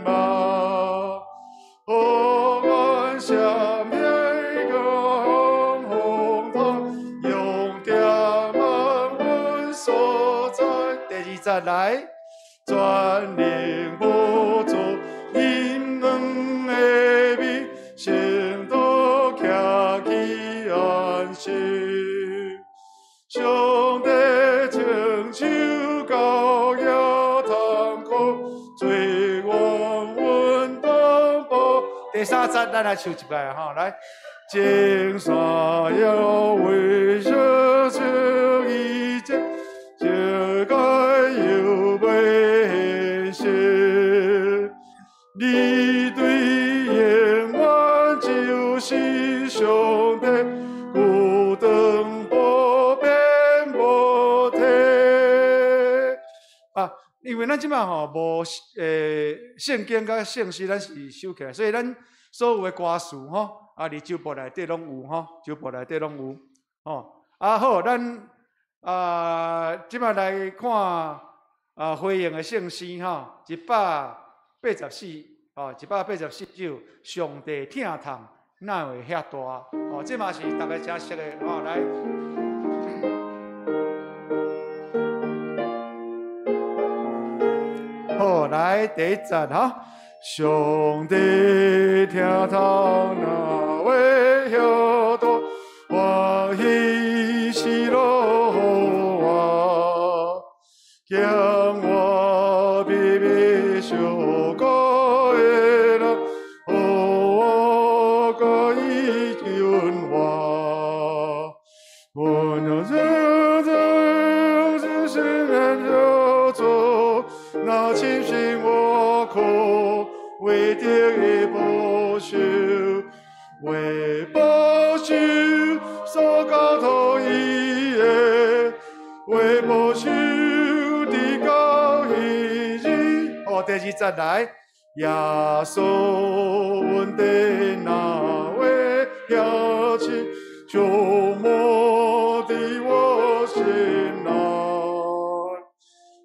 目，予阮闪现光风通，用踮安稳所在。第二节來，全能寶座，飲卵的味，聖徒徛起安息。上帝親手交舉痛苦，罪冤阮當報。第三節，咱來唱一擺吼，來。前山要為小笑一節，這個又袂現實。你對永遠就是上帝，孤單不變無替。啊，因為咱這擺吼無聖經佮聖詩，咱是收起來，所以咱所有的歌詞吼，啊，佇周報內底攏有吼，周報內底攏有吼。啊好，咱啊這擺來看啊回應的聖詩吼，184，吼，184首，上帝疼痛哪會遐大？哦，這嘛是逐家誠熟的吼，來。好，來第一節吼。上帝疼痛哪會遐大？歡喜喜樂予我，將我卑微受苦的人，予我佮伊潤我。我若這這是人叫做，那清醒我苦。為得的報酬，為報酬所交託伊的，為報酬直到彼日。哦，第二節來，耶穌阮的哪會遐深，觸摸佇我心內，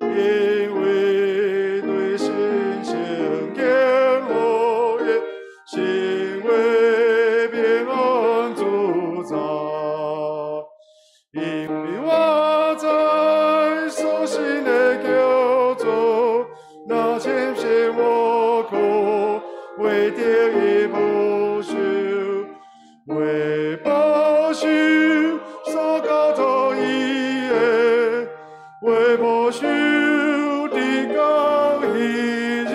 因為對神聖經和約，成為平安主宰。因為我知所信的叫做，那清醒我苦，為得的報酬，為報酬所交託伊的，為報酬直到彼日。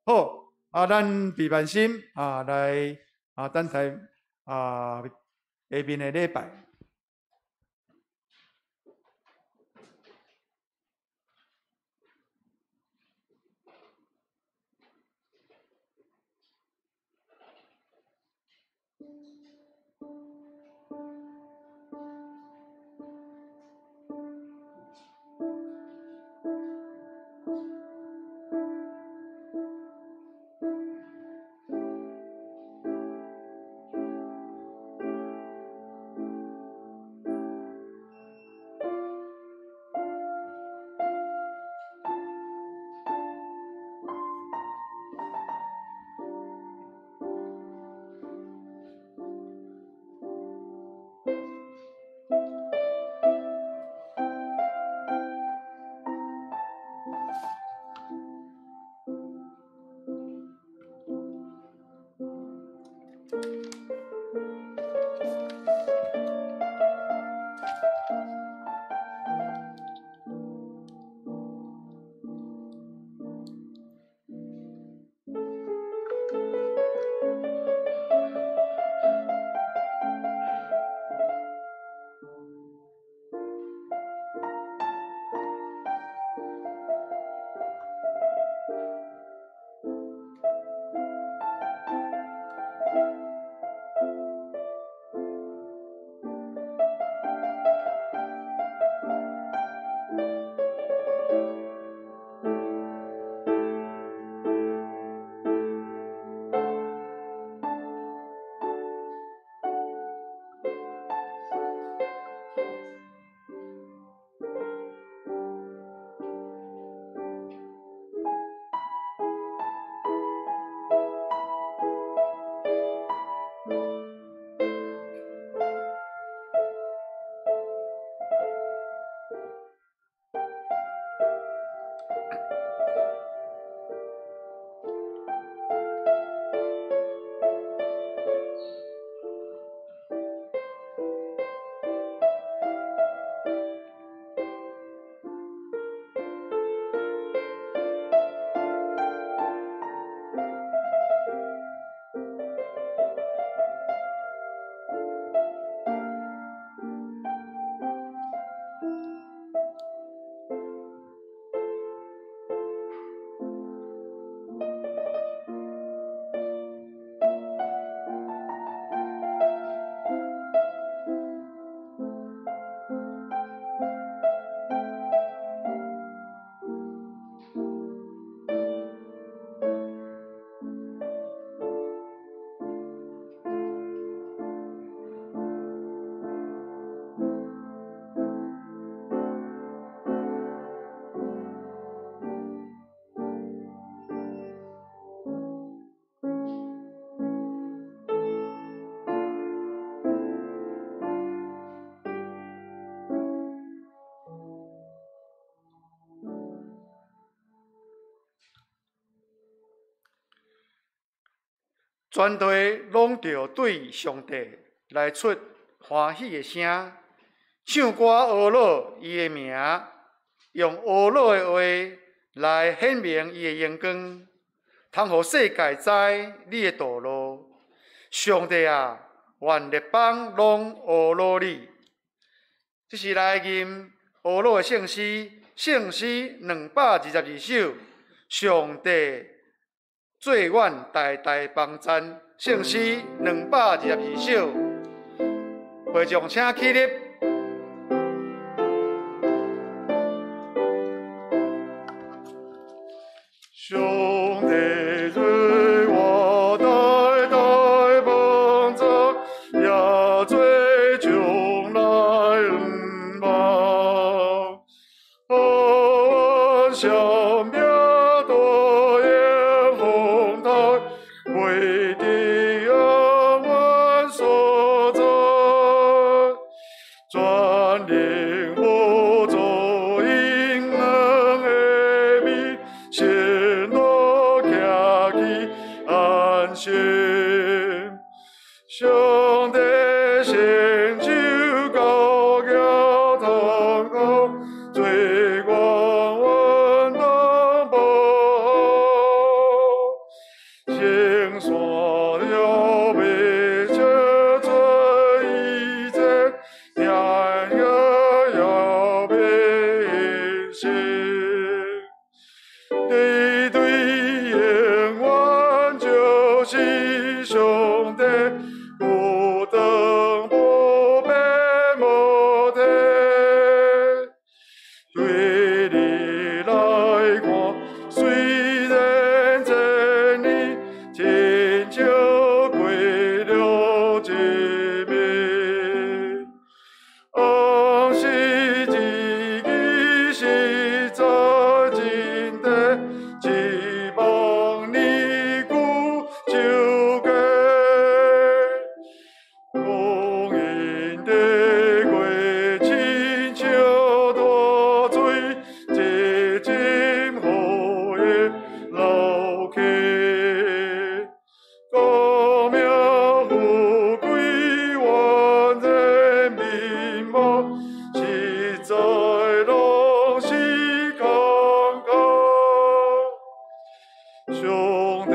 好，啊，咱備萬心啊，來啊，等待啊下面的禮拜。全地攏著對上帝來出歡喜的聲，唱歌呵咾伊的名，用呵咾的話來顯明伊的榮光，通予世界知你的道路。上帝啊，願列邦攏呵咾你。這是來吟呵咾的聖詩，聖詩222首。上帝做阮大大幫贊，聖詩222首。會眾請起立。上帝做我大大幫贊，也做將來向望。予阮雙命大迎風台，袂得永遠所在。全能無做永遠的美，仙路徛起安心。上帝成就高舉通高，做我阮當保護。聖山了袂切出一切，天也要被心。地對永遠就是上帝，不等不變無退。對你來看，雖然千年，親像過了一暝。往事自己實在真的，一望年久就過。光陰的過，親像大水，這真好的老去。高名富貴完全面貌，實在攏是空空。上帝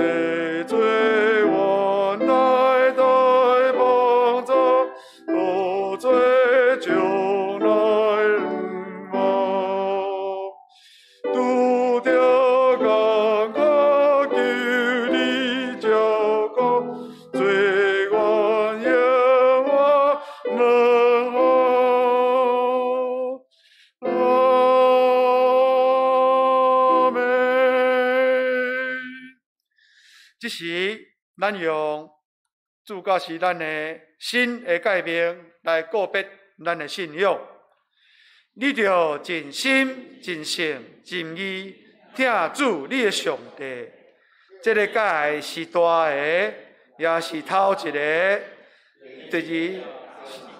做阮大大幫贊，閣做將來向望。拄著艱苦求你照顧，做阮永遠門戶。阿們。這時，咱用主教示咱的新的誡命來告別咱的信仰。你著盡心、盡性、盡意疼主你的上帝。這个誡是大的，也是頭一个。第二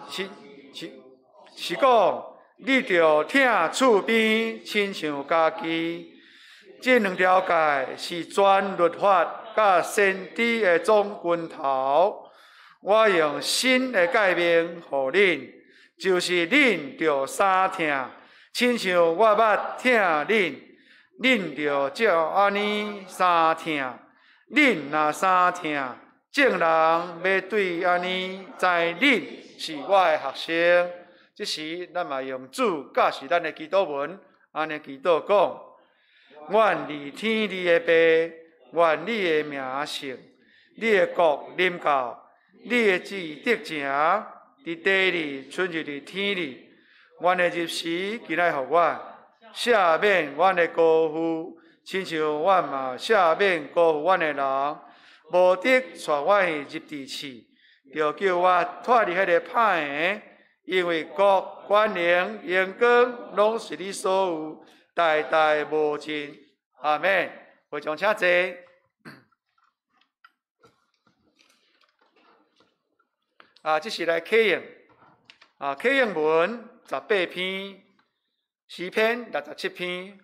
是講，你著疼厝邊親像家己。這兩條誡是全律法佮先知的總根頭。我用新的誡命予恁，就是恁著相疼，親像我捌疼恁，恁著照按呢相疼。恁若相疼，眾人欲對按呢知恁是我的學生。這時，咱嘛用主教示咱的祈禱文，按呢祈禱講：願佇天裡的爸，願你的名聖，你的國臨到，你的旨意得成，佇地裡親像佇天裡。阮的日食今仔予阮，赦免阮的過負，親像阮嘛赦免過負阮的人，無得帶阮去入佇試，著救阮脫離彼个歹的，因為國、權能、榮光，攏是你所有，代代無盡。阿們。會眾請坐。啊，這是來啟應。啊，啟應文18篇，詩篇67篇。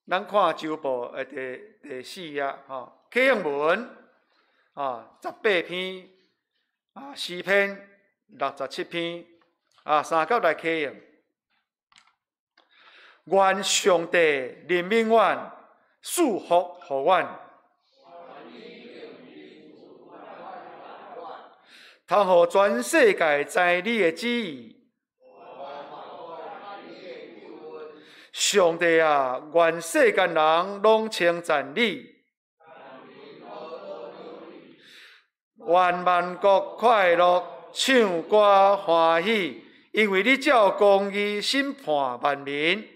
咱看周報的第四頁，吼，啟應文， 18篇，詩篇67篇，三甲來啟用。願上帝憐憫阮，賜福予阮，通予全世界知你的旨意。上帝啊，願世間人攏稱讚你。願萬國快樂，唱歌歡喜，因為你照公義審判萬民。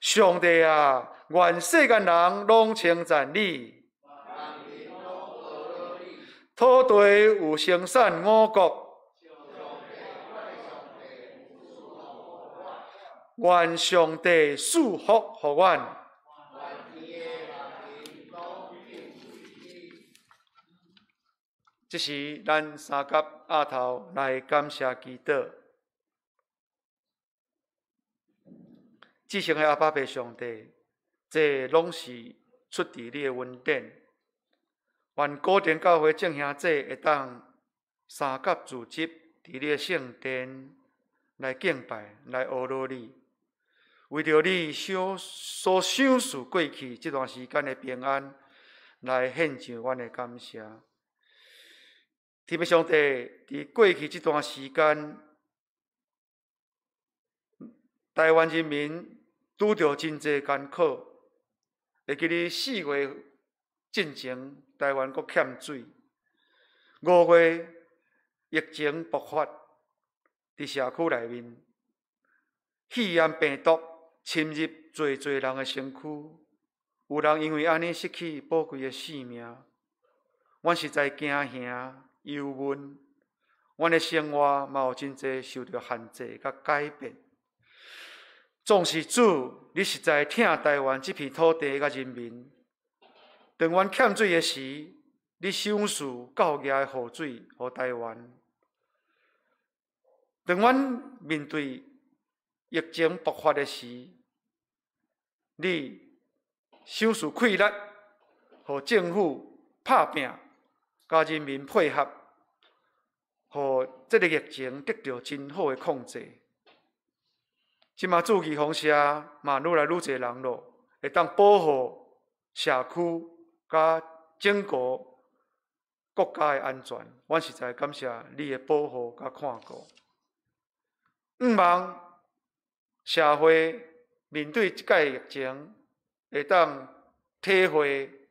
上帝啊，願世間人攏稱讚你。土地有生產五穀。願上帝賜福予阮。這是咱三甲額頭來感謝祈禱。至聖的阿爸父上帝，這攏是出自你的恩典。願古田教會眾兄弟會當三甲聚集佇你的聖殿來敬拜、來阿羅你，為著你所賞賜過去這段時間的平安，來獻上阮的感謝。天父上帝，佇過去這段時間，台灣人民拄著真濟艱苦，會記得4月進前，台灣閣欠水；5月疫情爆發，佇社區內面，肺炎病毒侵入濟濟人的身軀，有人因為按呢失去寶貴的性命。阮實在驚嚇憂悶，阮的生活嘛有真濟受著限制佮改變。總是主，你實在疼台灣這片土地佮人民。當阮欠水的時，你賞賜夠額的雨水予台灣；當阮面對疫情爆發的時，你賞賜氣力，予政府拍拚，佮人民配合，予這个疫情得著真好的控制。這馬主預防射嘛愈來愈濟人咯，會當保護社區佮整個國家的安全。阮實在感謝你的保護佮看顧。向望社會面對這擺疫情，會當體會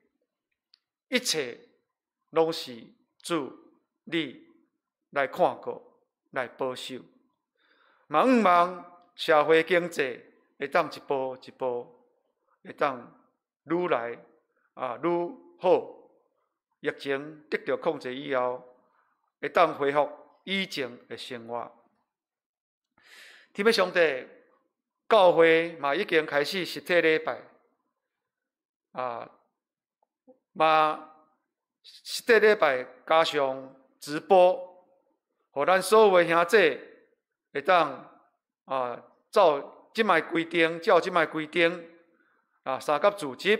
一切攏是主你來看顧、來保守。嘛向望社會經濟會當一步一步會當愈來愈好，疫情得著控制以後，會當恢復以前的生活。天父上帝，教會嘛已經開始實體禮拜，嘛實體禮拜加上直播，予咱所有的兄弟會當照這擺規定，照這擺規定，三甲聚集，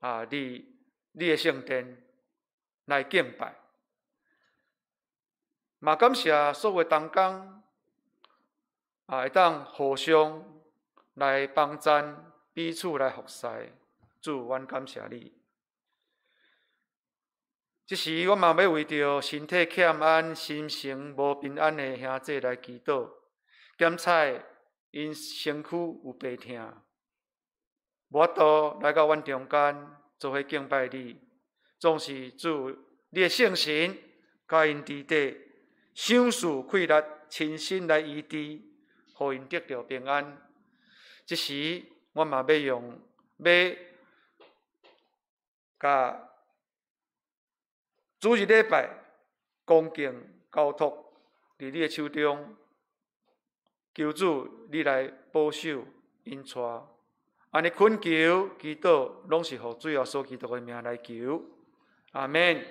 佇你的聖殿來敬拜。嘛感謝所有同工，會當互相來幫贊，彼此來服侍。主，阮感謝你。這時，我嘛欲為著身體欠安、心神無平安的兄弟來祈禱，檢採𪜶身軀有病痛，無法度來到阮中間做伙敬拜你。總是主，你的聖神佮𪜶佇底，賞賜氣力，親身來醫治，予𪜶得著平安。這時，我嘛欲用欲共主日禮拜恭敬交託佇你的手中，求主你來保守𪜶帶，按呢懇求祈禱，攏是奉主耶穌基督的名來求，阿們。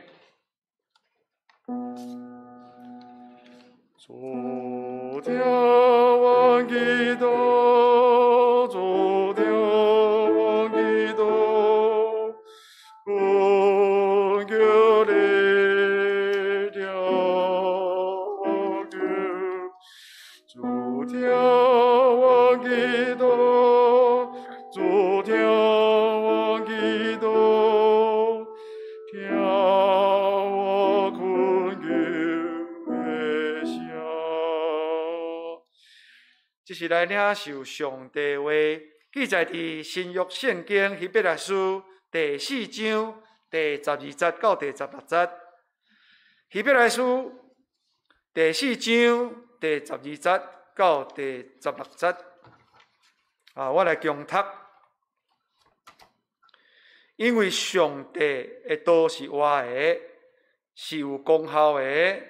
主聽阮祈禱，主聽阮祈禱，懇求你聽我求，主聽我祈禱，主聽我祈禱，聽我懇求的聲。這是來領受上帝話，記載佇新約聖經希伯來書第四章第12節到第16節。希伯來書第四章第十二節到第16節。啊，我來恭讀。因為上帝的道是活的，是有功效的，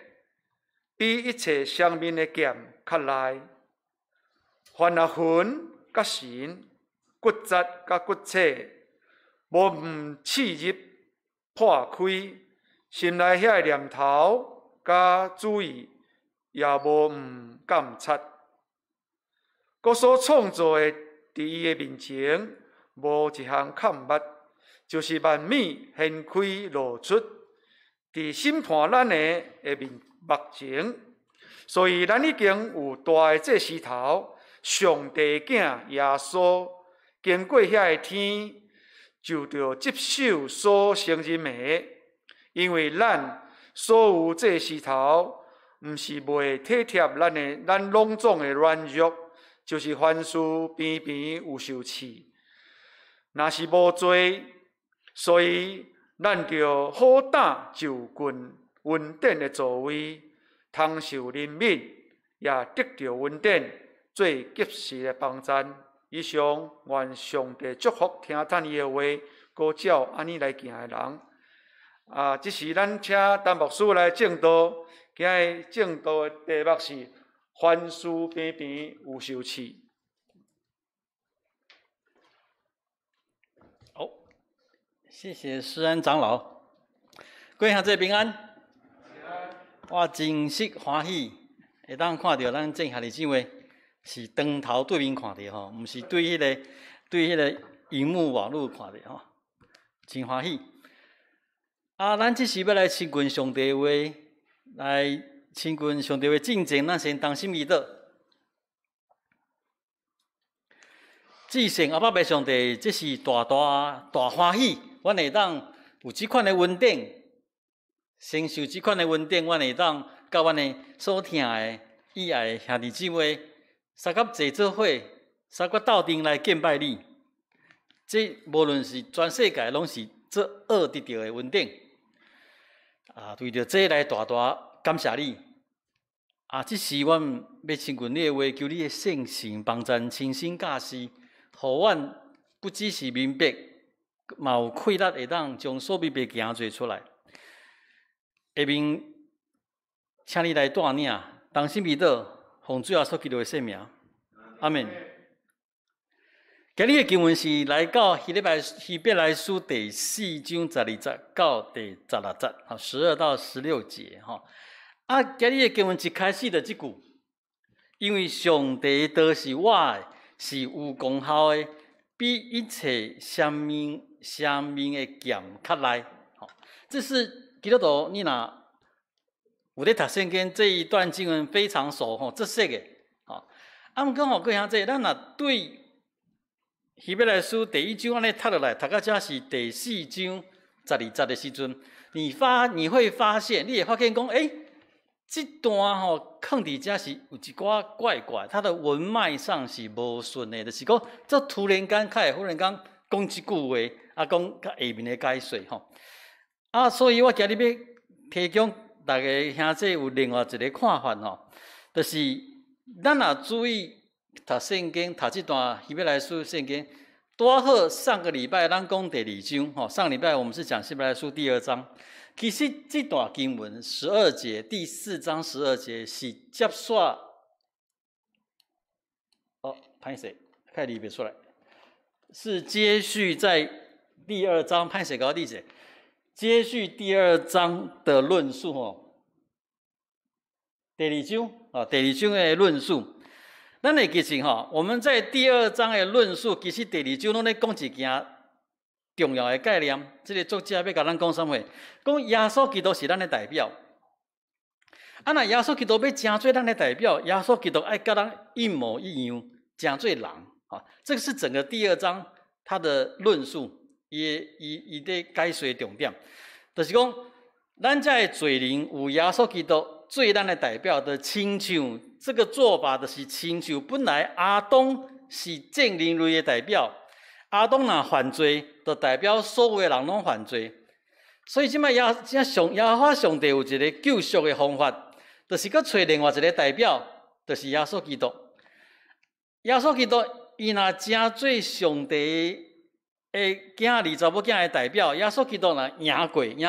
比一切雙面的劍較利。凡啊魂佮神、骨節佮骨刺，無毋刺入破開，心內遐个念頭佮主意，也無毋鑑察。閣所創造的，佇伊的面前，無一項崁密，就是萬物掀開露出，佇審判咱的面目前。所以咱已經有大的祭司頭，上帝囝耶穌，經過遐个天，就著接受所承認的，因為咱所有祭司頭，毋是袂體貼咱的咱攏總的軟弱，就是凡事邊邊有受試，若是無罪，所以咱著好膽就近恩典的座位，通受憐憫，也得著恩典，做及時的幫贊。以上，願上帝祝福聽咱伊的話，閣照按呢來行的人。啊，這時咱請陳牧師來證道，今日證道的題目是凡事邊邊有受試。好，謝謝思安長老，各位兄弟平安。我真實歡喜，會當看著咱眾兄弟姊妹是當頭對面看著吼，毋是對彼個螢幕網路看著吼，真歡喜。啊，咱這時欲來親近上帝話，來親近上帝話進前，咱先同心祈禱。至聖阿爸父上帝，這是大大大歡喜，阮會當有這款的恩典，承受這款的恩典，阮會當佮阮的所疼的、以愛的兄弟姊妹，相佮坐做伙，相佮鬥陣來敬拜你。這無論是全世界，攏是做惡得著的恩典。啊，為著這來大大感謝你。啊，這時阮欲親近你的話，求你的聖神幫贊，親身教示，予阮不只是明白，嘛有氣力會當將所明白行做出來。下面，請你來帶領，同心祈禱，奉主耶穌基督的聖名，阿們。今日的經文是來到希伯來書第四章十二節到第十六節，吼，12到16節，吼。啊，今日的經文一開始就這句，因為上帝的道是活的，是有功效的，比一切雙面雙面的劍較利。吼，這是基督徒，你若有咧讀聖經，這一段經文非常熟，吼，足熟的，吼。啊，毋過吼，閣兄弟，咱若對希伯來書第一章按呢讀落來，讀到這是第四章十二節的時陣，你會發現，你會發現講，欸，這段吼囥佇遮是有一寡怪怪，它的文脈上是無順的，就是講，這突然間開，忽然間講這句話，啊，講較下面的解說吼。啊，所以我今日欲提供大家兄弟有另外一個看法吼，就是咱若注意讀聖經，讀這段希伯來書聖經，拄好上個禮拜咱講第二章吼，上個禮拜我們是講希伯來書第二章。其實這段經文十二節，第四章十二節是接續。哦，歹勢，開離別出來，是接續在第二章，歹勢共我理解，接續第二章的論述哦。第二章啊，第二章的論述。咱會記得吼，我們在第二章的論述，其實第二章攏咧講一件重要的概念。這个作者欲共咱講啥物？講耶穌基督是咱的代表。啊，若耶穌基督欲成做咱的代表，耶穌基督愛佮咱一模一樣，成做人。啊，這个是整個第二章他的論述，伊咧解說重點，就是講咱這个罪人有耶穌基督做咱的代表，就親像這個做法，就是親像本來亞當是全人類的代表，亞當若犯罪，就代表所有的人攏犯罪。所以這擺耶這上耶和華上帝有一个救贖的方法，就是閣揣另外一个代表，就是耶穌基督。耶穌基督伊若成做上帝的囝兒查某囝的代表，耶穌基督若贏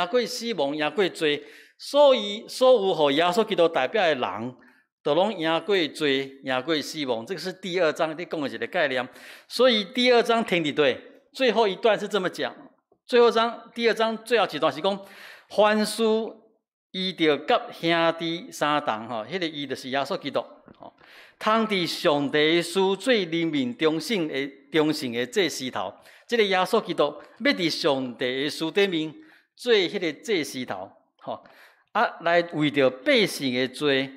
過死亡，贏過罪，所以所有予耶穌基督代表的人，都攏贏過罪，贏過死亡。這个是第二章咧講的一个概念。所以第二章停佇佗，最後一段是這麼講。最後章第二章最後一段是講，凡事伊著佮兄弟相同吼，彼个伊就是耶穌基督，吼，通佇上帝事做憐憫忠誠的祭司頭。這个耶穌基督欲佇上帝的事頂面做彼个祭司頭，吼，啊，來為著百姓的罪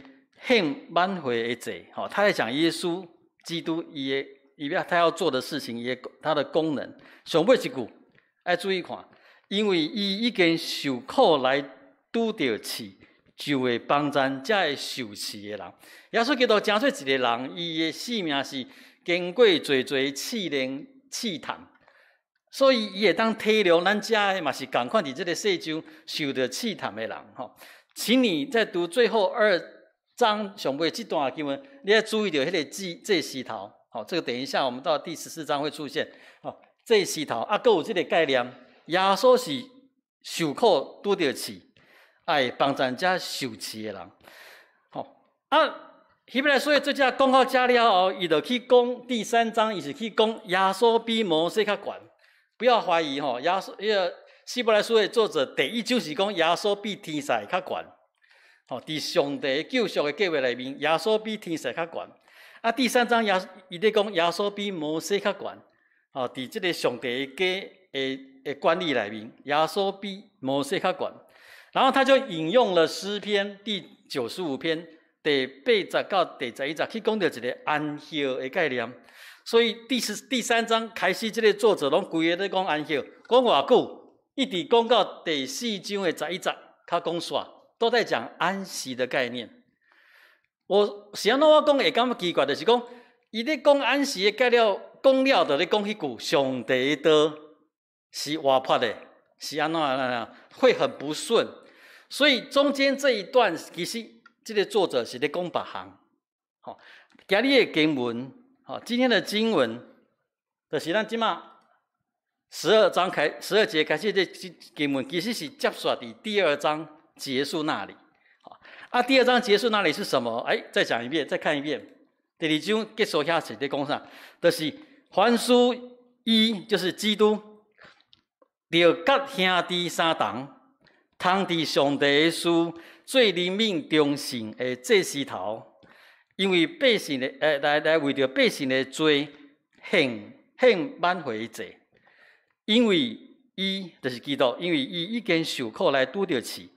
獻挽回的祭，吼，他在講耶穌基督伊的伊欲他要做的事情，伊的他的功能。上尾一句愛注意看，因為伊已經受苦來拄著刺，就會幫贊這个受刺的人。耶穌基督成做一个人，伊的性命是經過濟濟試煉試探，所以伊會當體諒咱遮的嘛是仝款佇這个世上受著試探的人。吼，請你在讀最後二章上尾這段經文，你愛注意著彼个祭司頭。好，這个等一下我們到第14章會出現。哦，祭司頭啊，閣有這个概念，耶穌是受苦拄著刺，愛幫贊遮受刺的人。吼，啊，希伯來書的作者講到遮了後，伊就去講第三章，伊是去講耶穌比摩西較懸。不要懷疑吼，耶穌彼个希伯來書的作者第一就是講耶穌比天使較懸。吼，佇上帝救贖的計劃內面，耶穌比天使較懸。啊，第三章耶伊咧講耶穌比摩西較懸。吼，佇這个上帝的家的管理內面，耶穌比摩西較懸。然後他就引用了詩篇第95篇第8節到第11節，去講著一个安息的概念。所以第三章開始，這个作者攏規个咧講安息，講偌久，一直講到第四章的11節，較講煞，都在講安息的概念。我是按怎我講會感覺奇怪，就是講，伊咧講安息的概念，講了就咧講彼句上帝的道是活潑的，是按怎按怎，會很不順。所以中間這一段其實這个作者是咧講別項。吼，今日的經文，吼，今天的經文，就是咱這馬12章開12節開始這經文，其實是接續佇第二章結束那裡。啊，第二章結束那裡是什麼？哎，再講一遍，再看一遍。第二章結束遐是咧講啥？就是凡事伊就是基督，著佮兄弟相同，通佇上帝的事做憐憫忠誠的祭司頭，因為百姓的來為著百姓的罪獻挽回祭，因為伊就是基督，因為伊已經受苦來拄著刺，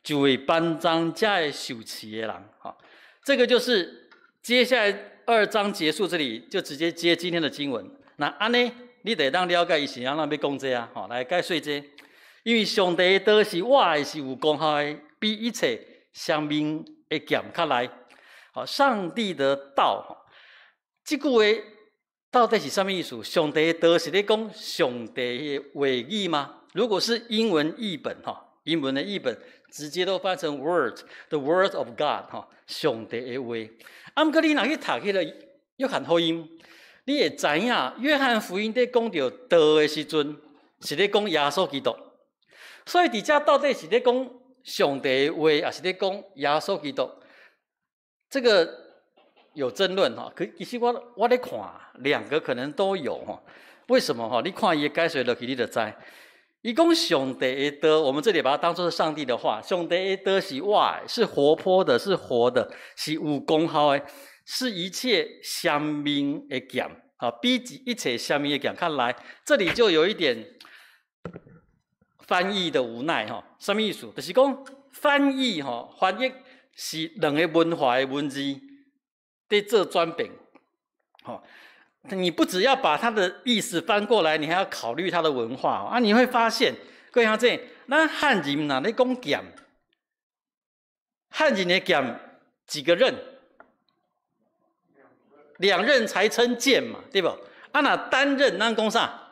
就會幫贊遮个受刺的人。吼，這個就是接下來二章結束這裡，就直接接今天的經文。那按呢，你就會當了解伊是按怎欲講這啊？吼，來解說這個，因為上帝的道是活的，是有功效的，比一切雙面的劍較利。好，上帝的道，這句話到底是啥物意思？上帝的道是咧講上帝的話語嗎？如果是英文譯本，哈，英文的譯本直接都翻成 Word，the Word of God，哈，上帝的話。啊，毋過你若去讀彼个約翰福音，你會知影約翰福音佇講著道的時陣，是咧講耶穌基督。所以佇遮到底是咧講上帝的話，抑是咧講耶穌基督？這個有爭論哈。可其實我咧看，兩個可能都有哈。為什麼哈？你看伊的解說落去，你就知。伊講上帝的道，我們這裡把它當作是上帝的話。上帝的道是活的，是活潑的，是活的，是有功效的，是一切雙面的劍啊，比一切雙面的劍較利。這裡就有一點翻譯的無奈吼，啥物意思？就是講翻譯吼，翻譯是兩个文化的文字佇做轉變，吼。你不只要把它的意思翻過來，你還要考慮它的文化啊！你會發現，各位兄弟，咱漢人若咧講劍，漢人的劍幾個刃？兩刃才稱劍嘛，對無？啊，若單刃，咱講啥？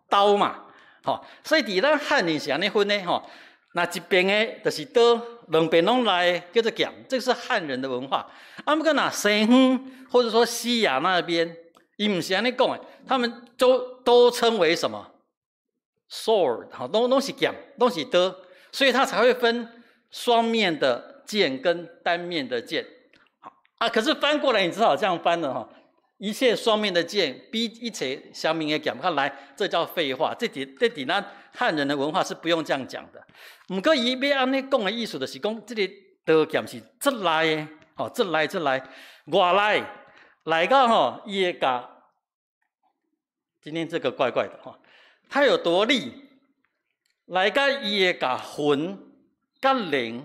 刀嘛，吼。所以佇咱漢人是按呢分的吼。若一邊的，就是刀；兩邊攏來叫做劍，這是漢人的文化。啊，毋過若西方或者說西亞那邊，伊毋是按呢講的，他們都稱為什麼？sword，吼，攏是劍，攏是刀，所以他才會分雙面的劍跟單面的劍。好啊，可是翻過來，你只好這樣翻了哈。一切雙面的劍比一切雙面的劍較利，這叫廢話。這佇咱漢人的文化是不用這樣講的。毋過伊欲按呢講的意思，就是講這個刀劍是足利的，吼，足利足利，偌利利到吼，伊會共。今天這個怪怪的哈，它有多利？利到伊會共魂、佮靈、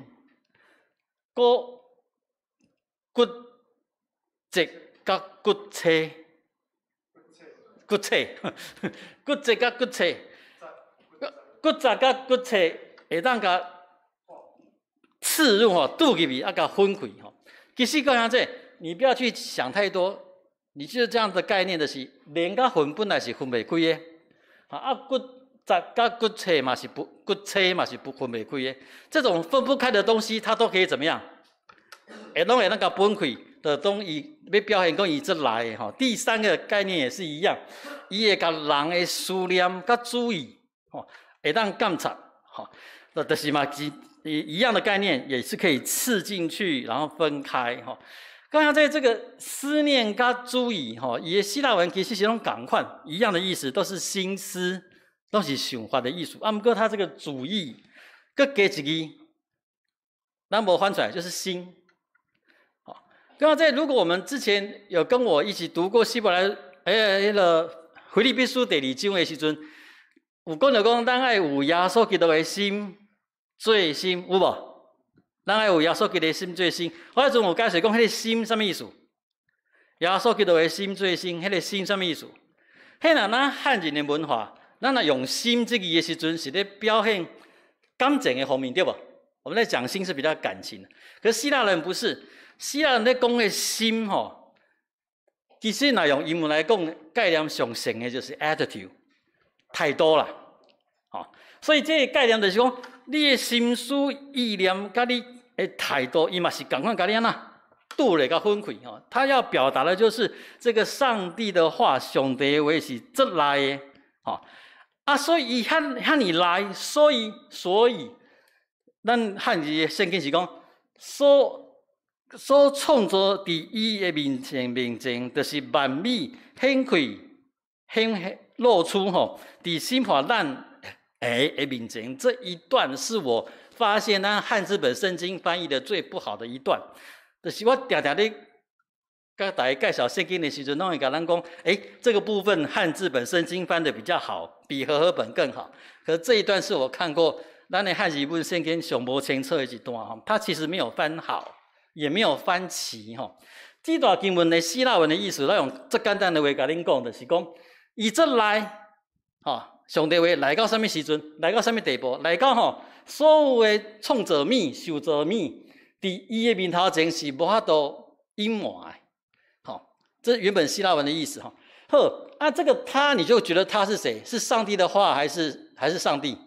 閣骨節佮骨刺、骨刺、骨節佮骨刺、骨節佮骨刺，會當共刺入吼，揬入去啊，共分開吼。其實講啥這，你不要去想太多。你就是這樣的概念，就是靈佮魂本來是分袂開的，啊骨節佮骨刺嘛是不骨刺嘛是不分袂開的。這種分不開的東西，它都可以怎麼樣？會攏會當共分開，就當伊欲表現講伊足利的吼。第三個概念也是一樣，伊會共人的思念佮主意吼，會當監察吼，就是嘛，一樣的概念，也是可以刺進去，然後分開吼。剛剛在這個思念佮主意吼，伊的希臘文其實是攏仝款一樣的意思，都是心思，都是想法的意思。啊，毋過他這個主意，閣加一字，咱無翻出來就是心。好，剛剛在如果我們之前有跟我一起讀過希伯來，欸，彼个腓立比書第二章的時陣，有講著講，咱愛有耶穌基督的心做心，有無？咱愛有耶穌基督的心做心。我彼陣有解釋講，彼个心啥物意思？耶穌基督的心做心，彼个心啥物意思？彼若咱漢人的文化，咱若用心這个字的時陣，是咧表現感情的方面，對無？我們在講心是比較感情的，可是希臘人不是，希臘人咧講的心吼，其實若用英文來講，概念上性的就是 attitude，態度啦，吼，所以這个概念就是講，你的心思意念佮你的態度，伊嘛是仝款共你按怎揬咧共分開吼。他要表達的就是這個上帝的話，上帝的話是足利的，吼啊，所以伊遐遐爾利，所以咱漢字的聖經是講，所創造佇伊的面前，就是萬物顯開顯露出吼，佇審判咱的面前。這一段是我發現咱漢字本聖經翻譯的最不好的一段，就是我定定咧共大家介紹聖經的時陣，攏會共咱講，欸，這個部分漢字本聖經翻得比較好，比和合本更好。可是這一段是我看過咱的漢字本聖經上無清楚的一段吼，它其實沒有翻好，也沒有翻齊吼。這段經文的希臘文的意思，咱用最簡單的話共恁講，就是講，伊足利，吼，上帝話利到啥物時陣，利到啥物地步，利到吼，所有的創造物、受造物，佇伊的面頭前是無法度隱瞞的，吼，這原本希臘文的意思吼。好，啊，這個他你就覺得他是誰？是上帝的話還是上帝？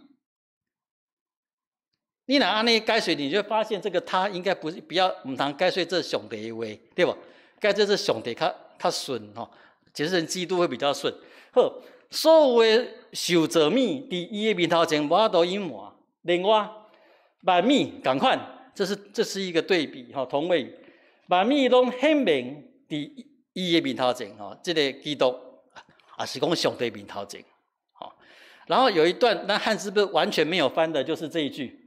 你若按呢解釋，你就發現這個他應該不是不要毋通解釋做上帝的話，對無？解釋做上帝較順吼，解釋成基督會比較順。好，所有的受造物佇伊的面頭前無法度隱瞞。另外，萬物仝款，這是一個對比吼，同位萬物攏顯明佇伊的面頭前吼，這个基督也是講上帝面頭前，吼。然後有一段，咱漢字本完全沒有翻的，就是這一句。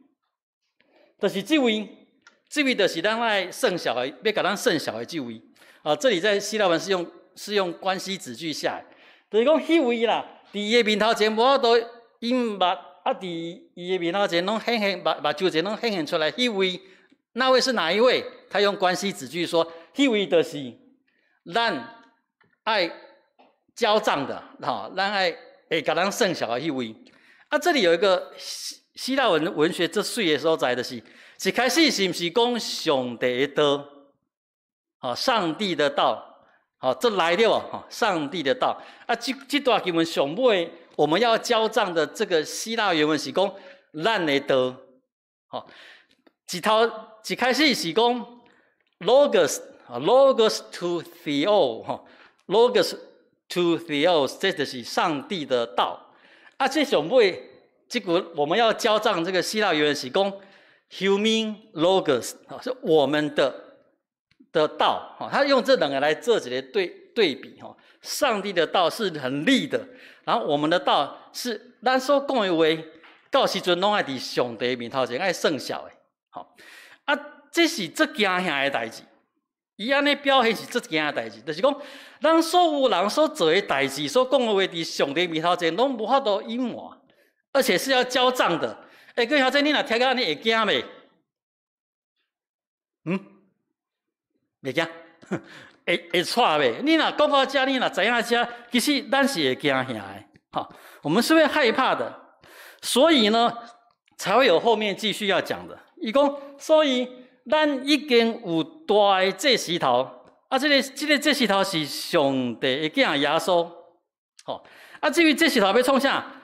就是這位，這位就是咱愛算數的，欲共咱算數的這位。啊，這裡在希臘文是用關係子句下，就是講彼位啦，佇伊的面頭前無法度隱瞞，啊，佇伊的面頭前攏顯現目睭前攏顯現出來，彼位，那位是哪一位？他用關係子句說，彼位就是咱愛交賬的，吼，咱愛會共咱算數的彼位。啊，這裡有一個希臘文學足媠的所在，就是一開始是毋是講上帝的道？吼，上帝的道，吼，這來了吼，上帝的道。啊，這段經文上尾我們要交賬的這個希臘原文是講咱的道，吼，一頭一開始是講 logos 啊，logos tou theou 吼，logos tou theou，這就是上帝的道。啊，這上尾這個我們要交賬，這個希臘原文是講 human logos，是我們的道，他用這兩個來做一個對比，吼，上帝的道是很利的，然後我們的道是咱所講的話，到時陣攏愛佇上帝面頭前愛算數的，吼，啊，這是足驚嚇的代誌，伊按呢表現是足驚的代誌，就是講，咱所有人所做的代誌，所講的話，佇上帝面頭前攏無法度隱瞞，而且是要交賬的。欸，各位小姐，你若聽到按呢會驚袂？嗯？袂驚？會掣袂？你若講到遮，你若知影遮，其實咱是會驚嚇的，吼，我們是會害怕的，所以呢，才會有後面繼續要講的。伊講，所以咱已經有大的祭司頭，啊，這個祭司頭是上帝的囝耶穌，吼，啊，至於祭司頭欲創啥？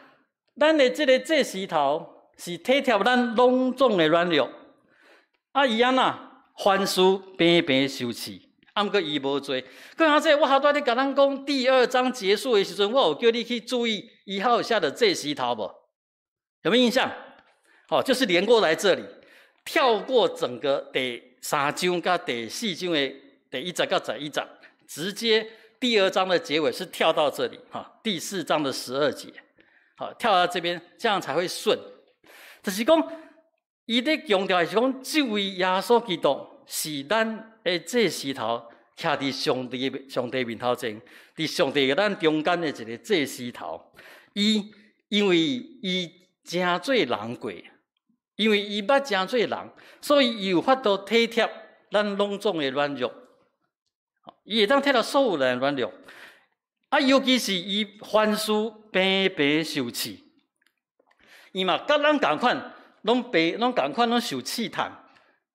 咱的這個祭司頭是體貼咱攏總的軟弱，啊，伊按怎凡事平平受試，啊，毋過伊無罪。閣下這我頭拄仔咧共咱講第二章結束的時陣，我有叫你去注意伊號下的祭司頭無？有沒有印象？哦，就是連過來這裡，跳過整個第三章佮第四章的第1節到11節，直接第二章的結尾是跳到這裡，哈，第四章的12節，好，跳到這邊，這樣才會順。就是講，伊咧強調是講，這位耶穌基督是咱的祭司頭，徛佇上帝面頭前，佇上帝佮咱中間的一個祭司頭。伊因為伊成做人過，因為伊捌成做人，所以伊有法度體貼咱攏總的軟弱。伊會當體貼所有人的軟弱。啊，尤其是伊凡事平平受試，伊嘛佮咱仝款，攏白攏仝款，攏受試探，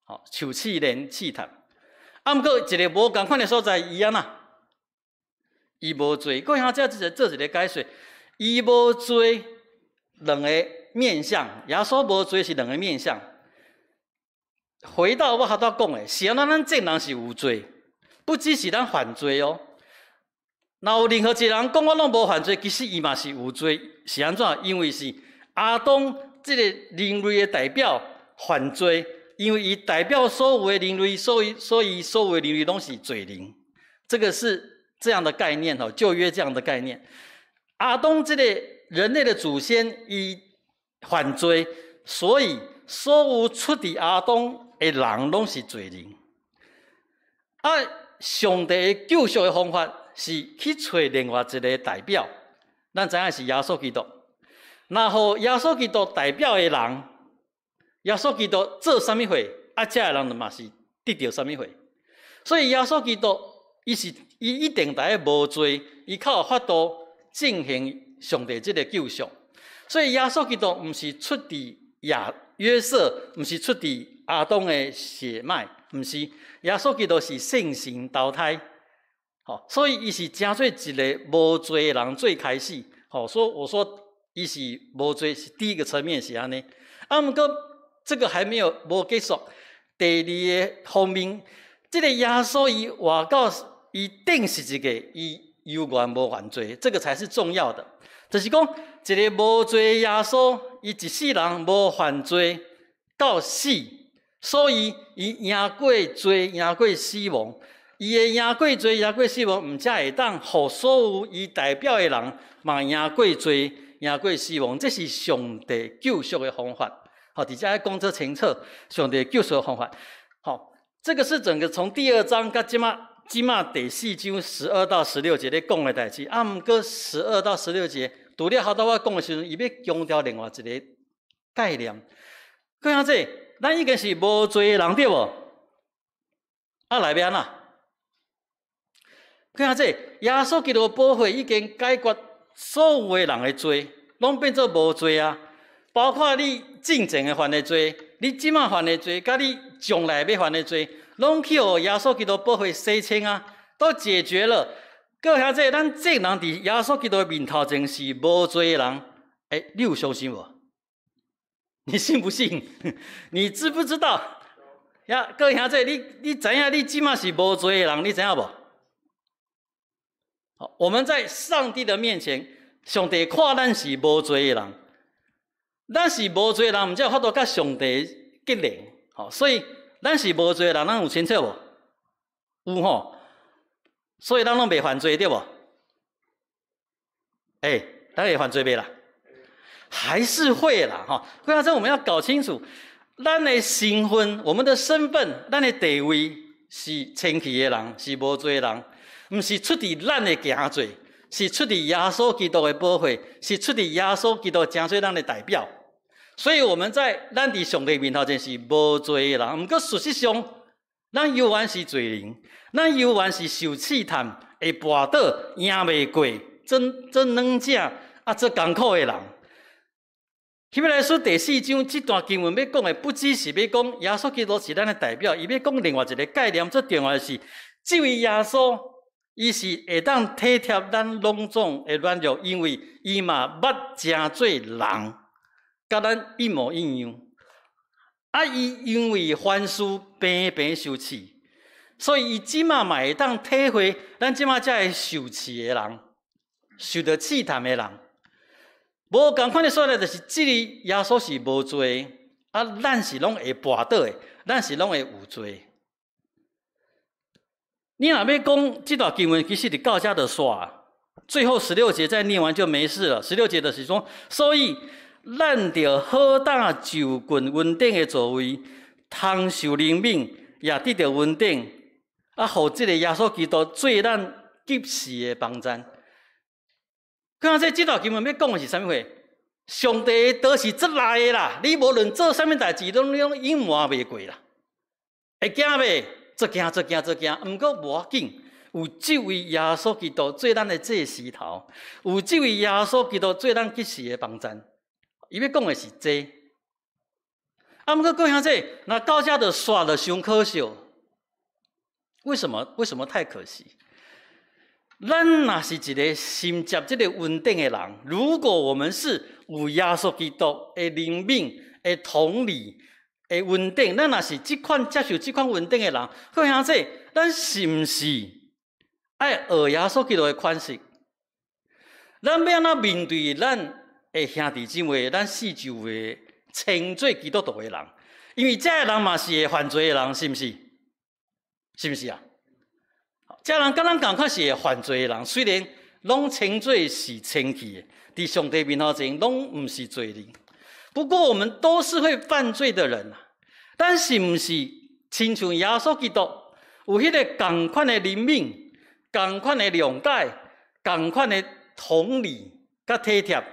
吼，受試煉試探。啊，毋過一个無仝款的所在，伊按怎？伊無罪。各位兄這做一個解說，伊無罪兩个面向，耶穌無罪是兩个面向。回到我頭拄講的，是按怎咱眾人是有罪，不只是咱犯罪哦。若有任何一個人講我攏無犯罪，其實伊嘛是有罪。是按怎？因為是亞當這個人類的代表犯罪，因為伊代表所有的人類，所以所有的人類攏是罪人。這個是這樣的概念吼，舊約這樣的概念。亞當這個人類的祖先，伊犯罪，所以所有出佇亞當的人攏是罪人。啊，上帝的救贖的方法是去揣另外一個代表，咱知影是耶穌基督。若予耶穌基督代表的人，耶穌基督做啥物貨，啊，這个人就嘛是得著啥物貨。所以耶穌基督，伊是伊一定得無罪，伊較有法度進行上帝這个救贖。所以耶穌基督毋是出佇約瑟，毋是出佇亞當的血脈，毋是，耶穌基督是聖神投胎。吼，所以伊是成做一个無罪的人做開始。吼，所以我說伊是無罪，是第一個層面是按呢。啊，毋過這個還沒有無結束。第二个方面，這个耶穌伊活到伊釘十字架，伊猶原無犯罪，這個才是重要的。就是講，一个無罪的耶穌，伊一世人無犯罪到死，所以伊贏過罪，贏過死亡。伊會贏過罪，贏過死亡，毋才會當予所有伊代表的人嘛贏過罪，贏過死亡。這是上帝救贖的方法。好，佇遮講做清楚，上帝救贖的方法。好，這個是整個從第二章到這馬第四章12到16節咧講的代誌。啊，毋過12到16節，除了頭拄我講的時陣，伊欲強調另外一个概念。各兄弟，咱已經是無罪的人對無？啊，來欲按怎？各兄弟，耶穌基督的寶血已經解決所有的人的罪，攏變做無罪啊！包括你進前的犯的罪，你這馬犯的罪，佮你將來欲犯的罪，攏去予耶穌基督寶血洗清啊，都解決了。各位兄弟，咱眾人佇耶穌基督的面頭前是無罪的人，欸，你有相信無？你信不信？你知不知道？呀，各位兄弟，你知影你這馬是無罪的人，你知影無？好，我們在上帝的面前，上帝看咱是無罪的人，咱是無罪的人，毋才有法度佮上帝結連。好，所以咱是無罪的人，咱有清楚無？有吼。所以咱攏袂犯罪對無？欸，咱會犯罪袂啦？還是會啦，吼。所以這我們要搞清楚，咱的身份、我們的身份、咱的地位是清氣的人，是無罪的人，毋是出佇咱的行做，是出佇耶穌基督的寶血，是出佇耶穌基督成做咱的代表。所以我們在咱佇上帝面頭前是無罪的人，毋過事實上，咱猶原是罪人，咱猶原是受試探、會跋倒、贏袂過、做做軟正啊，做艱苦的人。希伯來書第四章這段經文欲講的，不只是欲講耶穌基督是咱的代表，伊欲講另外一個概念，最重要的是，這位耶穌，伊是會當體貼咱攏總的軟弱，因為伊嘛捌成做人，佮咱一模一樣。啊，伊因為凡事平平受試，所以伊這馬嘛會當體會咱這馬遮會受試的人，受著試探的人。無仝款的所在，就是這个耶穌是無罪，啊，咱是攏會跋倒的，咱是攏會有罪。你若欲講這段經文，其實就到遮就煞。最後十六節再念完就沒事了。十六節就是說，所以咱著好膽就近恩典的座位，通受憐憫，也得著恩典，啊，予這个耶穌基督做咱及時的幫贊。剛才這段經文欲講的是啥物貨？上帝的刀是足利的啦，你無論做啥物代誌，攏攏隱瞞袂過啦。會驚袂？足驚足驚足驚。毋過無要緊，有這位耶穌基督做咱的祭司頭，有這位耶穌基督做咱及時的幫贊。伊欲講的是這個。啊，毋過各位兄弟，若到遮就煞就傷可惜。為什麼？為什麼太可惜？咱若是一個深接這個恩典的人，如果我們是有耶穌基督的憐憫、的同理、的恩典，咱若是這款接受這款恩典的人，各位兄弟，咱是毋是愛學耶穌基督的款式？咱欲按怎面對咱的兄弟姊妹、咱四周圍稱做基督徒的人？因為這个人嘛是會犯罪的人，是毋是？是毋是啊？這人佮咱仝款是會犯罪的人，雖然攏稱做是清氣的，佇上帝面頭前攏毋是罪人。不過我們都是會犯罪的人啊。咱是毋是親像耶穌基督有彼個仝款的憐憫、仝款的諒解、仝款的同理佮體貼？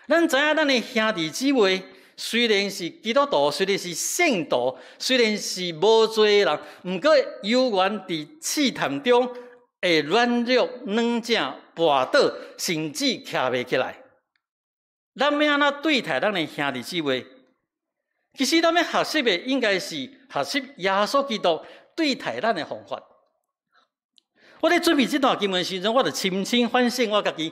咱知影咱的兄弟姊妹雖然是基督徒，雖然是聖徒，雖然是無罪的人，毋過猶原佇試探中會軟弱、軟正、跋倒，甚至徛袂起來。咱欲按怎對待咱的兄弟姊妹？其實咱欲學習的應該是學習耶穌基督對待咱的方法。我咧準備這段經文時陣，我就深深反省我家己，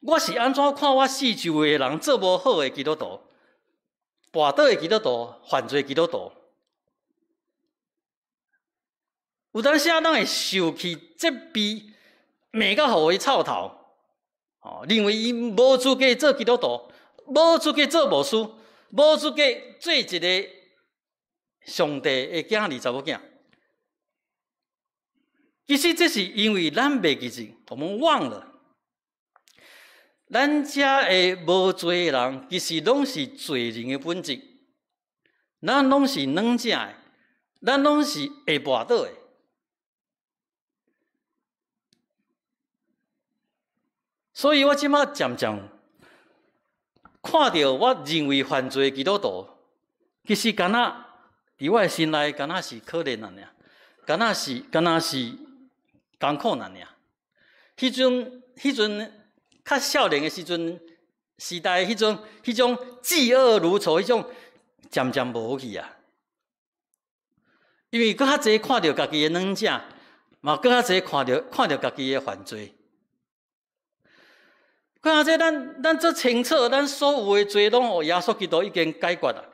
我是按怎看我四周圍的人做無好的基督徒、跋倒的基督徒、犯罪基督徒。有當時啊，咱會受氣、責備、罵到予伊臭頭，哦，認為伊無資格做基督徒，無資格做牧師，無資格做一個上帝的囝兒、查某囝。其實這是因為咱袂記得，我們忘了，咱遮的無罪的人，其實攏是罪人的本質，咱攏是軟正的，咱攏是會跋倒的。所以我這馬漸漸看著我認為犯罪的基督徒，其實敢若佇我的心內，敢若是可憐爾，敢若是艱苦爾。彼陣較少年的時陣時代，彼種嫉惡如仇，彼種漸漸無去啊。因為閣較濟看著家己的軟正，嘛閣較濟看著家己的犯罪。閣較濟咱足清楚，咱所有的罪攏予耶穌基督已經解決啦。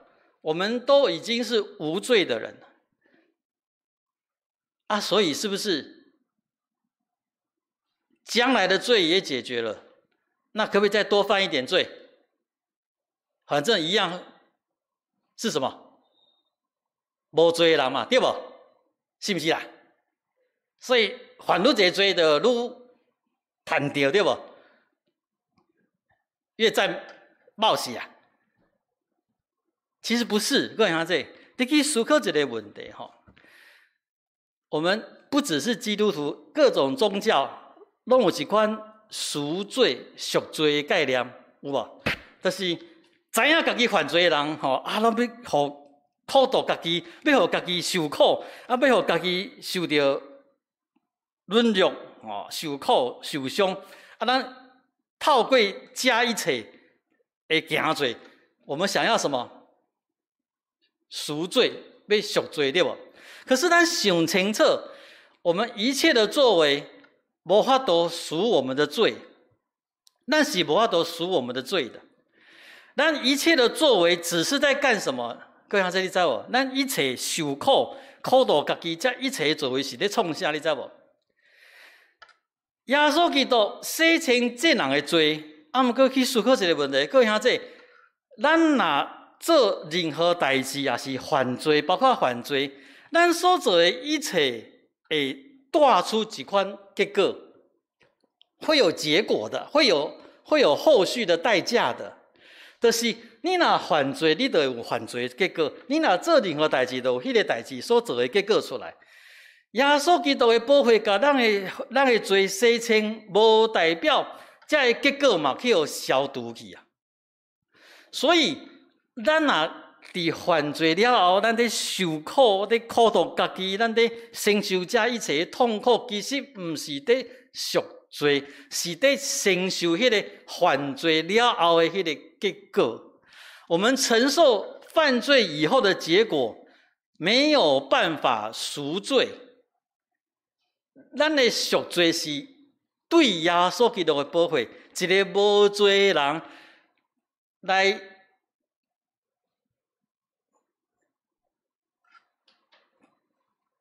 我們都已經是無罪的人啊，所以是不是將來的罪也解決了？那可不可以再多犯一點罪？反正一樣是什麼？無罪的人嘛，對無？是毋是啦？所以犯愈濟罪就愈趁著，對無？越在冒死啊！其實不是，各位兄弟，你去思考一個問題吼。我們不只是基督徒，各種宗教攏有一款贖罪、贖罪的概念，有無？就是知影家己犯罪的人吼，啊，攏欲予苦毒家己，欲予家己受苦，啊，欲予家己受著軟弱，吼，受苦受傷，啊，咱透過這一切的行做，我們想要什麼？贖罪，欲贖罪，對無？可是咱想清楚，我們一切的作為，無法度贖我們的罪，咱是無法度贖我們的罪的。咱一切的作為，只是在幹什麼？各位兄弟，你知無？咱一切受苦、苦毒家己，這一切作為是咧創啥？你知無？耶穌基督洗清眾人的罪，啊，毋過去思考一個問題，各位兄弟，咱若做任何代誌，也是犯罪，包括犯罪，咱所做的一切會帶出一款結果，會有結果的，會有後續的代價的。就是你若犯罪，你就會有犯罪的結果；你若做任何代誌，就有彼個代誌所做的結果出來。耶穌基督的寶血，共咱的罪洗清，無代表這个結果嘛去予消除去啊。所以，咱若佇犯罪了後，咱佇受苦，佇苦毒家己，咱佇承受這一切痛苦，其實毋是佇贖罪，是佇承受彼个犯罪了後的彼個結果。我們承受犯罪以後的結果，沒有辦法贖罪。咱的贖罪是對耶穌基督的寶血，一个無罪的人來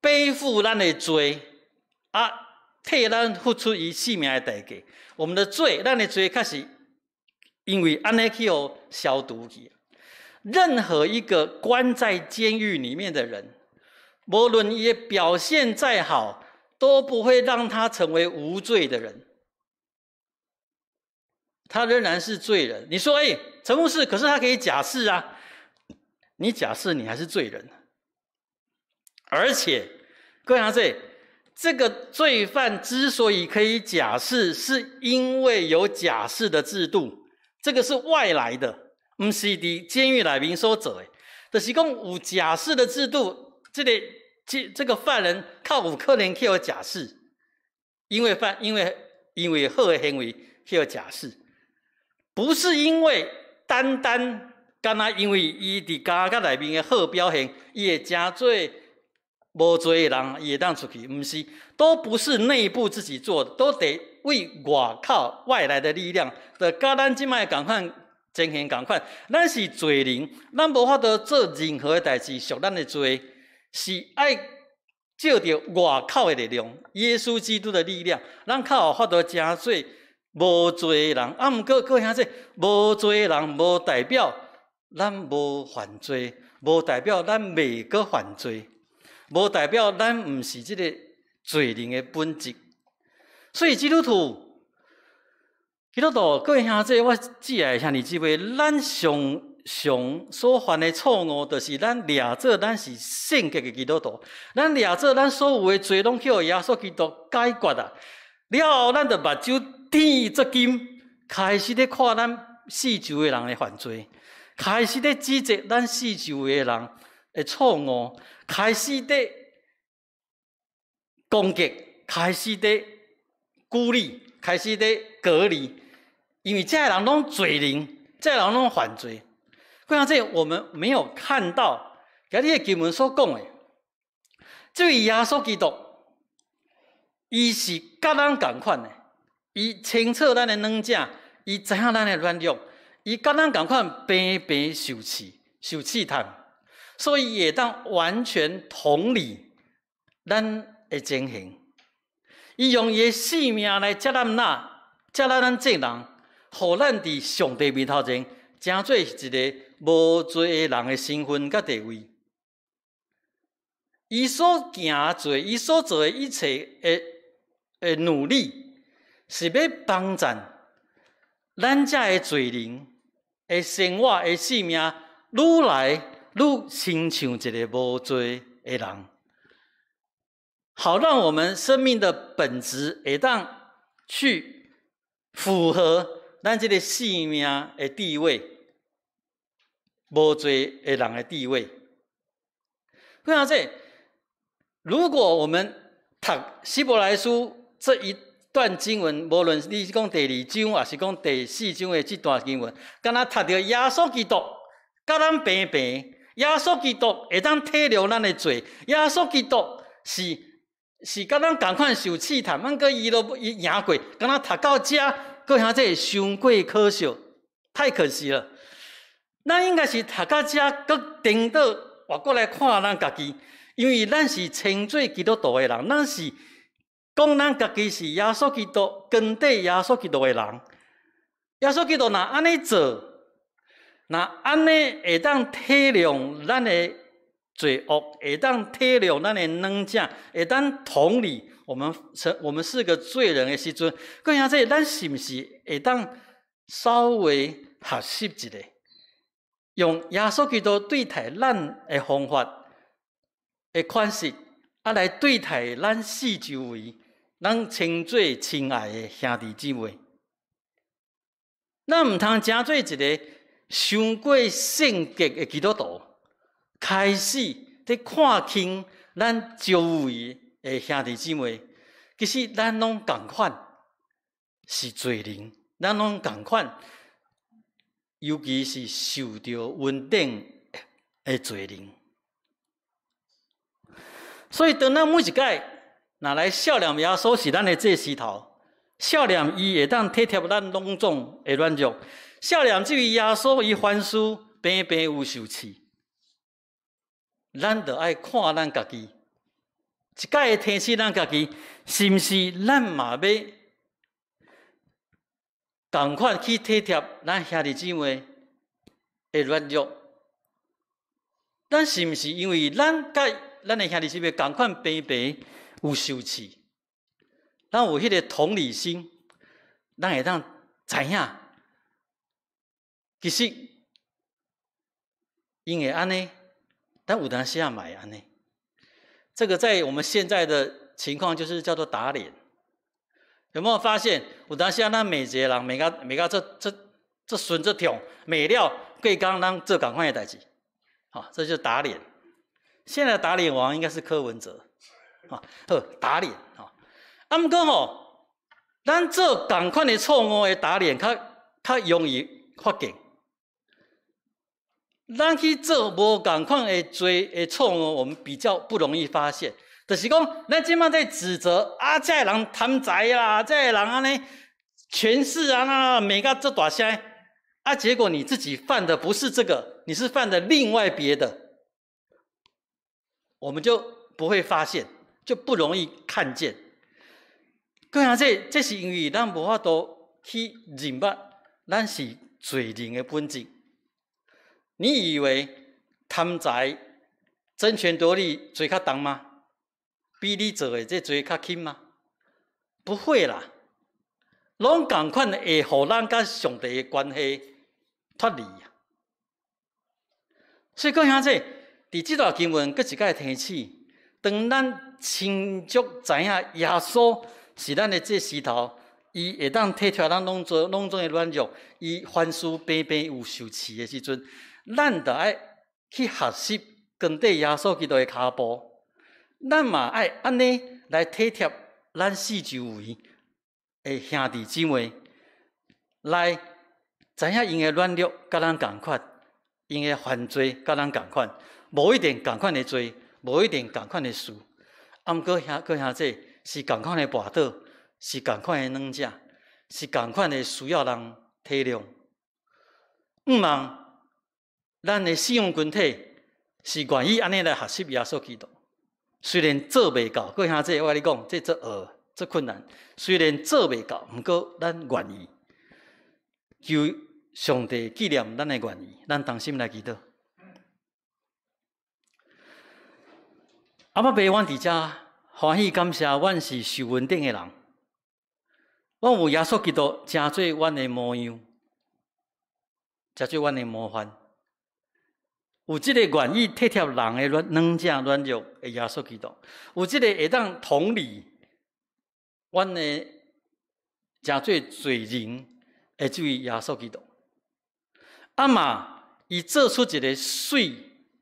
背負咱的罪，啊，替咱付出伊性命的代價。我們的罪，咱的罪確實因為按呢去予消除去。任何一個關在監獄裡面的人，無論伊表現再好，都不會讓他成為無罪的人，他仍然是罪人。你說，哎，陳牧師，可是他可以假釋啊。你假釋，你還是罪人。而且，各位同學，這個罪犯之所以可以假釋，是因為有假釋的制度，這個是外來的，毋是佇監獄內面所做的。就是講有假釋的制度，這個犯人較有可能去予假釋，因為好的行為去予假釋，不是因為單單干焦因為伊佇監獄內面的好表現，伊會成做無罪的人，伊會當出去，毋是，都不是內部自己做的，都得為外口外來的力量。就佮咱這擺仝款情形仝款，咱是罪人，咱無法度做任何的代誌贖咱的罪，是愛藉著外口的力量，耶穌基督的力量，咱較有法度成做無罪的人。啊，毋過各位兄弟，無罪的人無代表咱無犯罪，無代表咱袂閣犯罪，無代表咱毋是這個罪人的本質。所以基督徒，基督徒各位兄弟，我摯愛兄弟姊妹，咱常常所犯的錯誤，就是咱掠做咱是聖潔的基督徒，咱掠做咱所有的罪攏去予耶穌基督解決啊。了後，咱就目睭瞪足金，開始咧看咱四周的人的犯罪，開始咧指責咱四周的人的錯誤，開始咧攻擊，開始咧孤立，開始咧隔離，因為這个人攏罪人，這个人攏犯罪。關鍵這我們沒有看到，今日的經文所講的，這位耶穌基督，伊是佮咱仝款的，伊清楚咱的軟弱，伊知影咱的軟弱，伊佮咱仝款平平受試、受試探，所以伊會當完全同理咱的情形。伊用伊的性命來接納咱，接納咱眾人，予咱佇上帝面頭前，成做一个無罪的人的身份佮地位。伊所行做、伊所做的一切的努力，是欲幫贊咱這个罪人的生活的性命，愈來愈親像一个無罪的人，好讓我們生命的本質會當去符合咱這个性命的地位，無罪的人的地位。為啥這？如果我們讀希伯來書這一段經文，無論你是講第二章，抑是講第四章的這段經文，敢若讀著耶穌基督，佮咱平平，耶穌基督會當體諒咱的罪，耶穌基督是佮咱仝款受試探，毋過伊都伊贏過，敢若讀到遮，閣遐這傷過可惜，太可惜了。咱應該是讀到遮，閣顛倒換過來看咱家己，因為咱是稱做基督徒的人，咱是講咱家己是耶穌基督跟綴耶穌基督的人。耶穌基督若按呢做，若按呢會當體諒咱的罪惡，會當體諒咱的軟弱，會當同理我們我們是個罪人的時陣，閣遐這咱是毋是會當稍微學習一下，用耶穌基督對待咱的方法的款式，啊來對待咱四周圍，咱稱做親愛的兄弟姊妹。咱毋通成做一个傷過聖潔的基督徒，開始佇看輕咱周圍的兄弟姊妹。其實咱攏仝款是罪人，咱攏仝款，尤其是受著恩典的罪人。所以，當咱每一擺若來數念耶穌是咱的祭司頭，數念伊會當體貼咱攏總的軟弱，數念這位耶穌伊凡事平平有受試，咱著愛看咱家己，一擺提醒咱家己，是毋是咱嘛欲仝款去體貼咱兄弟姊妹的軟弱？咱是毋是因為咱佮咱的兄弟姊妹仝款平平有受試，咱有彼个同理心，咱會當知影，其實𪜶會按呢，但有當時仔嘛會按呢。這個在我們現在的情況就是叫做打臉。有沒有發現？有當時仔咱罵一個人，罵甲罵甲這這這順這痛，罵了過工咱做仝款的代誌，好，這就打臉。現在打臉王應該是柯文哲，好，打臉，啊，毋過吼，咱做仝款的錯誤的打臉，較較容易發現。咱去做無仝款的罪的錯誤，我們比較不容易發現。就是講，咱這馬在指責啊，這个人貪財啦，這个人按呢權勢啊，那罵甲這大聲，啊，結果你自己犯的不是這個，你是犯的另外別的，我們就不會發現，就不容易看見。閣下這這是因為咱無法度去認捌，咱是罪人的本質。你以為貪財、爭權奪利罪較重嗎？比你做的這罪較輕嗎？不會啦，攏仝款會予咱佮上帝的關係脫離。所以講兄弟，佇這段經文，閣一擺提醒，當咱清楚知影耶穌是咱的祭司頭，伊會當體貼咱攏做攏總的軟弱，伊凡事平平有受試的時陣，咱著愛去學習跟綴耶穌基督的跤步，咱嘛愛按呢來體貼咱四周圍的兄弟姊妹，來知影𪜶的軟弱佮咱仝款，𪜶的犯罪佮咱仝款，無一定仝款的罪，無一定仝款的事，啊，毋過兄閣兄姊是仝款的跋倒，是仝款的軟弱，是仝款的需要人體諒。毋望咱的信仰群體是願意按呢來學習耶穌基督。雖然做袂到，閣兄姊，我共你講，這足學足困難。雖然做袂到，毋過咱願意。求上帝紀念咱的願意，咱同心來祈禱。阿爸爸，阮佇遮歡喜感謝，阮是受恩典的人。阮有耶穌基督成做阮的模樣，成做阮的模範。有這個願意體貼人的軟軟弱軟弱的耶穌基督，有這個會當同理阮的成做罪人的這位耶穌基督。啊嘛，伊做出一個媠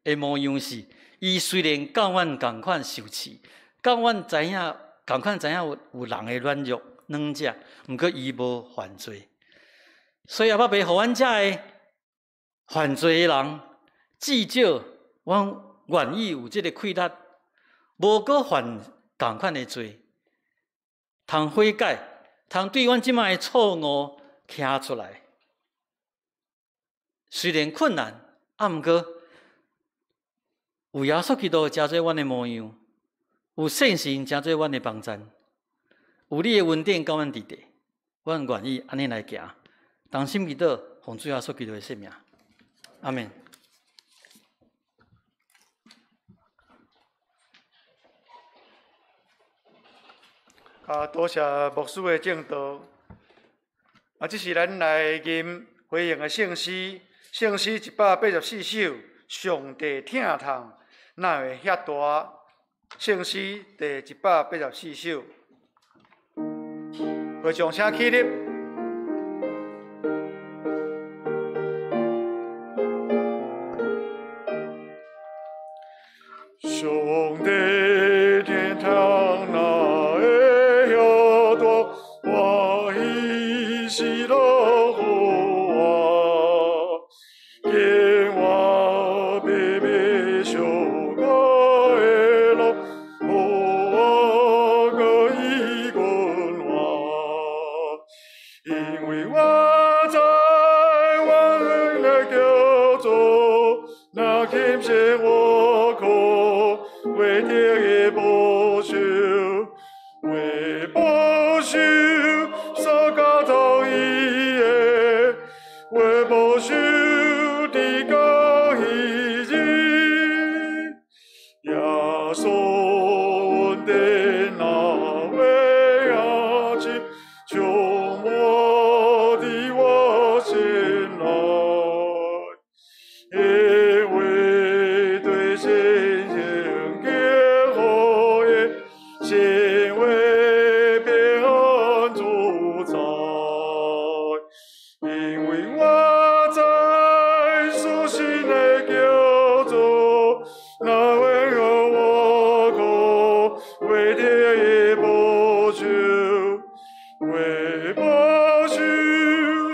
的模樣是，伊雖然佮阮仝款受試，佮阮知影仝款知影有有人的軟弱。軟弱，毋過伊無犯罪，所以阿爸爸，予阮遮个犯罪的人，至少阮願意有這个氣力，無閣犯仝款的罪，通悔改，通對阮這擺的錯誤徛出來。雖然困難，啊，毋過有耶穌基督成做阮的模樣，有聖神成做阮的幫贊。有你的恩典佮阮佇咧，阮願意按呢來行，同心祈禱，奉主耶穌基督的聖名，阿們。啊，多謝牧師的證道。啊，這是咱來吟回應的聖詩，聖詩184首，上帝疼痛，哪會遐大？聖詩第184首。會掌聲起立。上帝疼痛哪會遐大？歡喜喜樂予我，見我白白受苦的路，予我閣醫阮活。因為我知我的救主，若輕生我苦，為得的報酬，為報酬所交託伊的，為報酬直到彼日，耶穌恩典哪會遐深，充滿佇我心內，因為對神聖潔好的，成為平安主宰。因為我知屬神的救主，哪會予我苦，為得的報酬，為報酬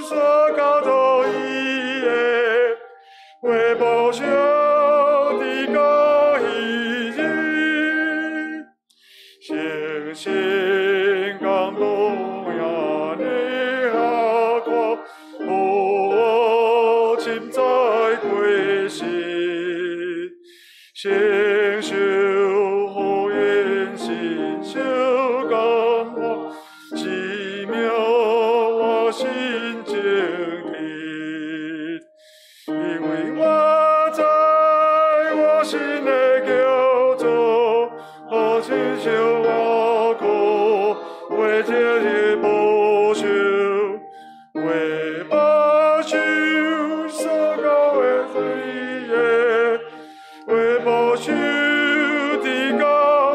所交託伊的，為報酬直到彼日，聖神感動也呢遐闊，予我深知過失，承受福音，深受感化，奇妙我心經歷。因為我知我心的救主，予親像我苦，為這日報酬，為報酬所交的罪的，為報酬直到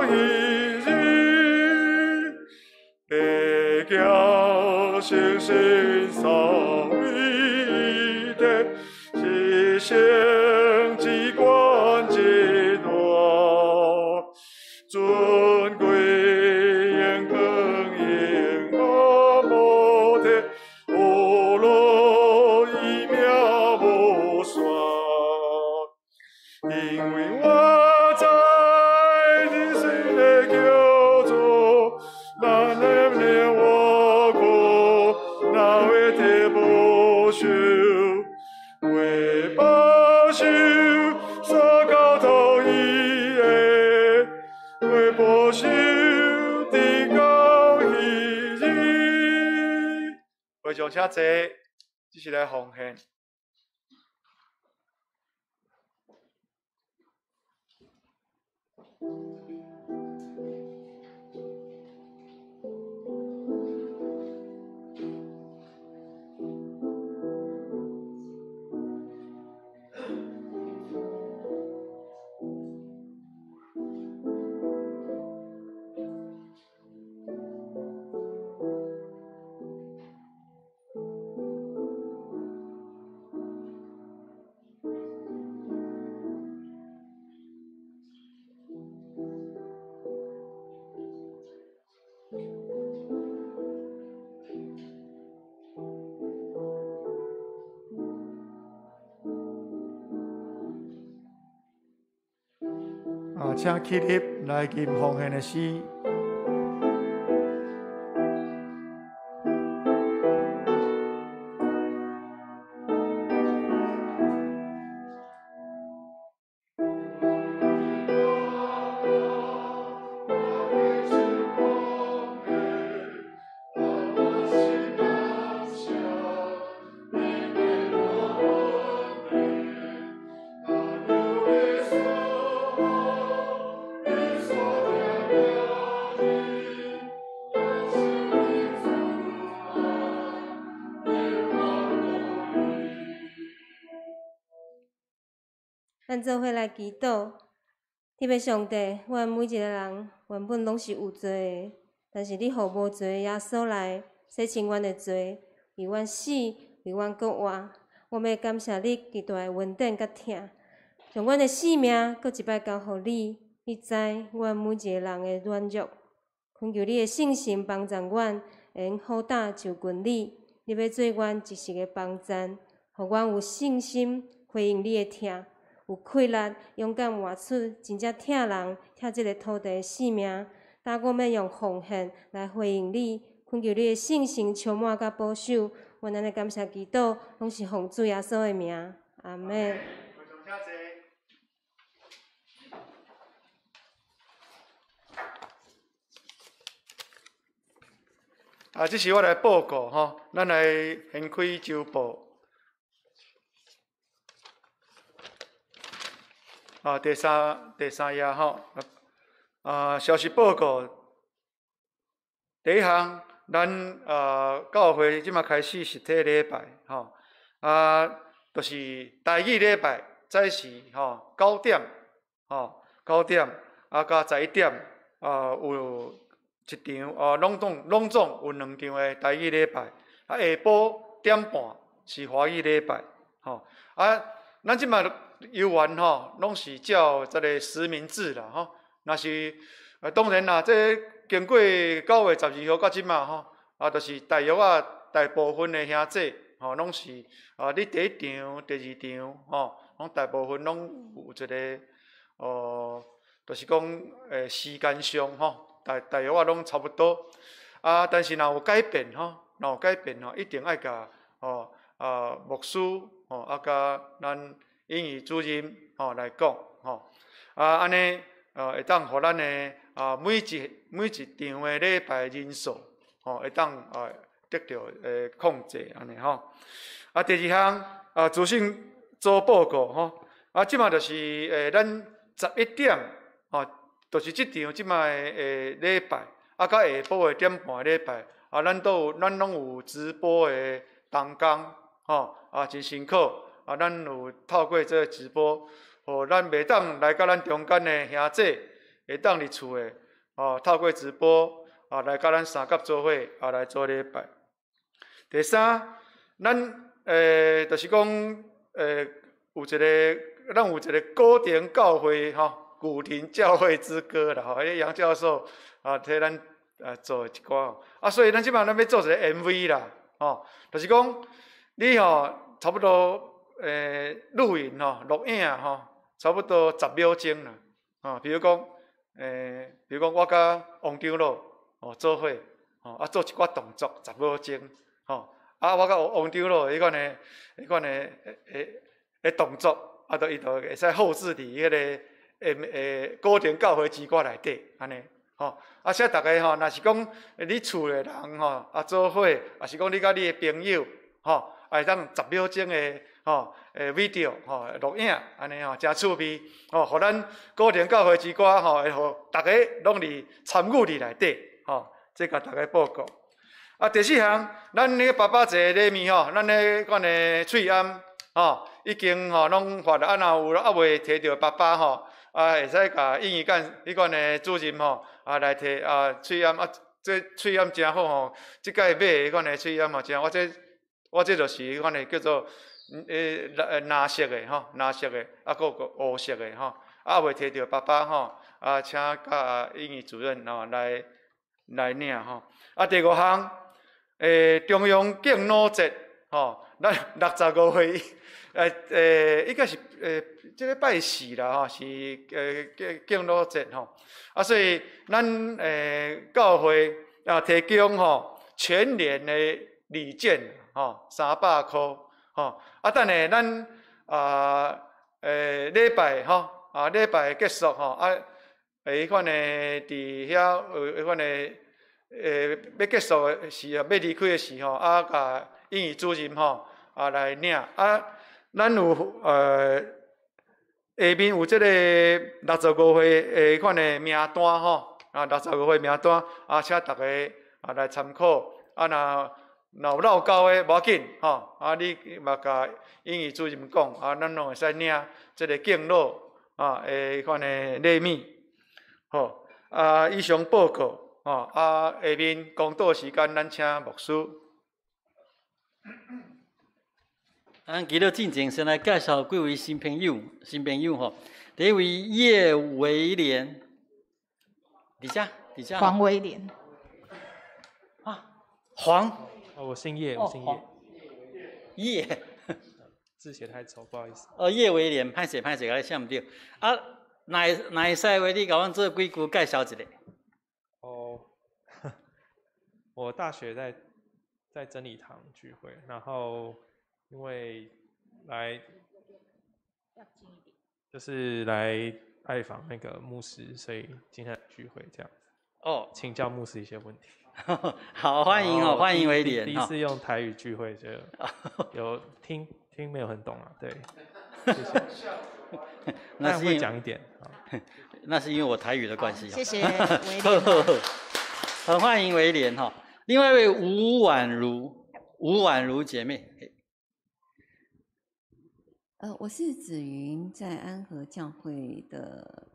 彼日，白行星星三位一体，是圣至高至大，尊贵荣光永无体，无罗伊命无煞。因为我知你是的叫做，咱的连我苦，哪会得保守？为保守所交托伊的，为保守直到彼日。会众请坐，这是来奉献。啊，请起立来吟奉献的诗。咱做伙来祈祷，天父上帝，阮每一个人原本拢是有罪的，但是你予无罪的耶稣来洗清阮的罪，为阮死，为阮阁活。我欲感谢你极大的恩典佮疼，将阮的性命阁一摆交予你，你知阮每一个人的软弱，恳求你的圣神帮助阮，会用好胆就近你，你欲做阮一时的帮赞，予阮有信心回应你的疼。有气力，勇敢活出真正疼人、疼这个土地的性命。当我欲用奉献来回应你，恳求你的圣神充满佮保守。阮按呢感谢祈祷，拢是奉主耶稣的名，阿们。啊，这是我来报告吼，咱来掀开周报。啊，第三页吼，啊，消息报告。第一项，咱啊教会这马开始实体礼拜吼，啊，就是台语礼拜早时吼9点，吼9点啊，到11点啊有一场啊，拢总有2场的台语礼拜，啊，下晡点半是华语礼拜，吼啊，咱这马。游玩吼，拢是照这个实名制啦吼。若是当然啦，这经过9月12号到这马吼，啊，就是大约啊，大部分的兄弟吼，拢是啊，你第一场、第二场吼，拢大部分拢有一个哦，就是讲时间上吼，大约啊拢差不多。啊，但是若有改变吼，若有改变吼，一定爱共吼啊牧师吼，啊佮咱英语主任吼来讲吼，啊，按呢，会当予咱的啊每一场的礼拜人数吼，会当啊得到控制按呢吼。啊，第二项啊，资讯组报告吼，啊，这马就是咱11点吼，就是这场这马的礼拜，啊，佮下晡的点半礼拜，啊，咱拢有直播的同工吼，啊，真辛苦。啊，咱有透过这个直播，予咱袂当来到咱中间的兄弟，会当伫厝的，哦，透过直播啊，来佮咱三甲做伙啊，来做礼拜。第三，咱就是讲有一个，咱有一个古亭教会吼，古亭教会之歌啦吼，彼个杨教授啊替咱做一寡，啊，所以咱这摆咱欲做一个 MV 啦，吼，就是讲你吼差不多录影吼，录影吼，差不多10秒钟啦，吼，比如讲我佮王长老吼做伙，吼，啊做一寡动作10秒钟，吼，啊我佮王长老彼款的、彼款的动作，啊，就伊就會使後製佇彼个古亭教會之歌內底，按呢，吼，啊，請逐家吼，若是講你厝的人吼，啊做伙，抑是講你佮你的朋友，吼，會當十秒鐘的吼，video 吼錄影，按呢吼，誠趣味，吼，予咱古亭教會之歌吼，會予逐家攏佇參與佇內底，吼，這共逐家報告。啊，第四項，咱彼個爸爸節禮物吼，咱彼款的喙罨吼，已經吼攏發了，啊，若有猶未提著爸爸吼，啊，會使共英語干彼款的主任吼，啊來提啊喙罨啊，這喙罨誠好吼，這擺買的彼款的喙罨嘛誠，我這就是彼款的叫做藍色的吼，藍色的，啊，閣有個烏色的吼，啊，猶未提著爸爸吼，啊，請佮英語主任吼來領吼。啊，第五項，中央敬老節吼，咱65歲，應該是這個拜四啦吼，是敬老節吼。啊，所以咱教會啊提供吼全聯的禮券吼，300箍吼。啊，等下咱啊禮拜吼，啊禮拜結束吼，啊，彼款的佇遐有彼款的欲結束的時候，欲離開的時候，啊，共英語主任吼啊來領啊，咱有下面有這個65歲的彼款的名單吼，啊，六十五歲名單啊，請逐家啊來參考。啊，若有落勾的無要緊吼，啊，你嘛共英語主任講，啊，咱攏會使領這個敬老啊的彼款的禮物。好，啊，以上報告，吼，啊，下面講道時間，咱請牧師。咱祈禱進前，先來介紹幾位新朋友，新朋友吼，第一位葉維廉，佇遮，佇遮。黃維廉。啊，黃。哦，我姓葉，我姓葉。葉。字寫太醜，不好意思。哦，葉維廉，歹勢歹勢，共你寫毋對。啊，若會使的話，你共阮做幾句介紹一下。哦，我大學在真理堂聚會，然後因為來，就是來拜訪那個牧師，所以今天聚會這樣子。哦，請教牧師一些問題。好，歡迎哦，歡迎威廉。第一次用台語聚會就有聽聽沒有很懂啊，對，謝謝。那是會講一點，那是因為我台語的關係。謝謝威廉。很歡迎威廉哈。另外一位吳婉如，吳婉如姐妹。我是子雲，在安和教會的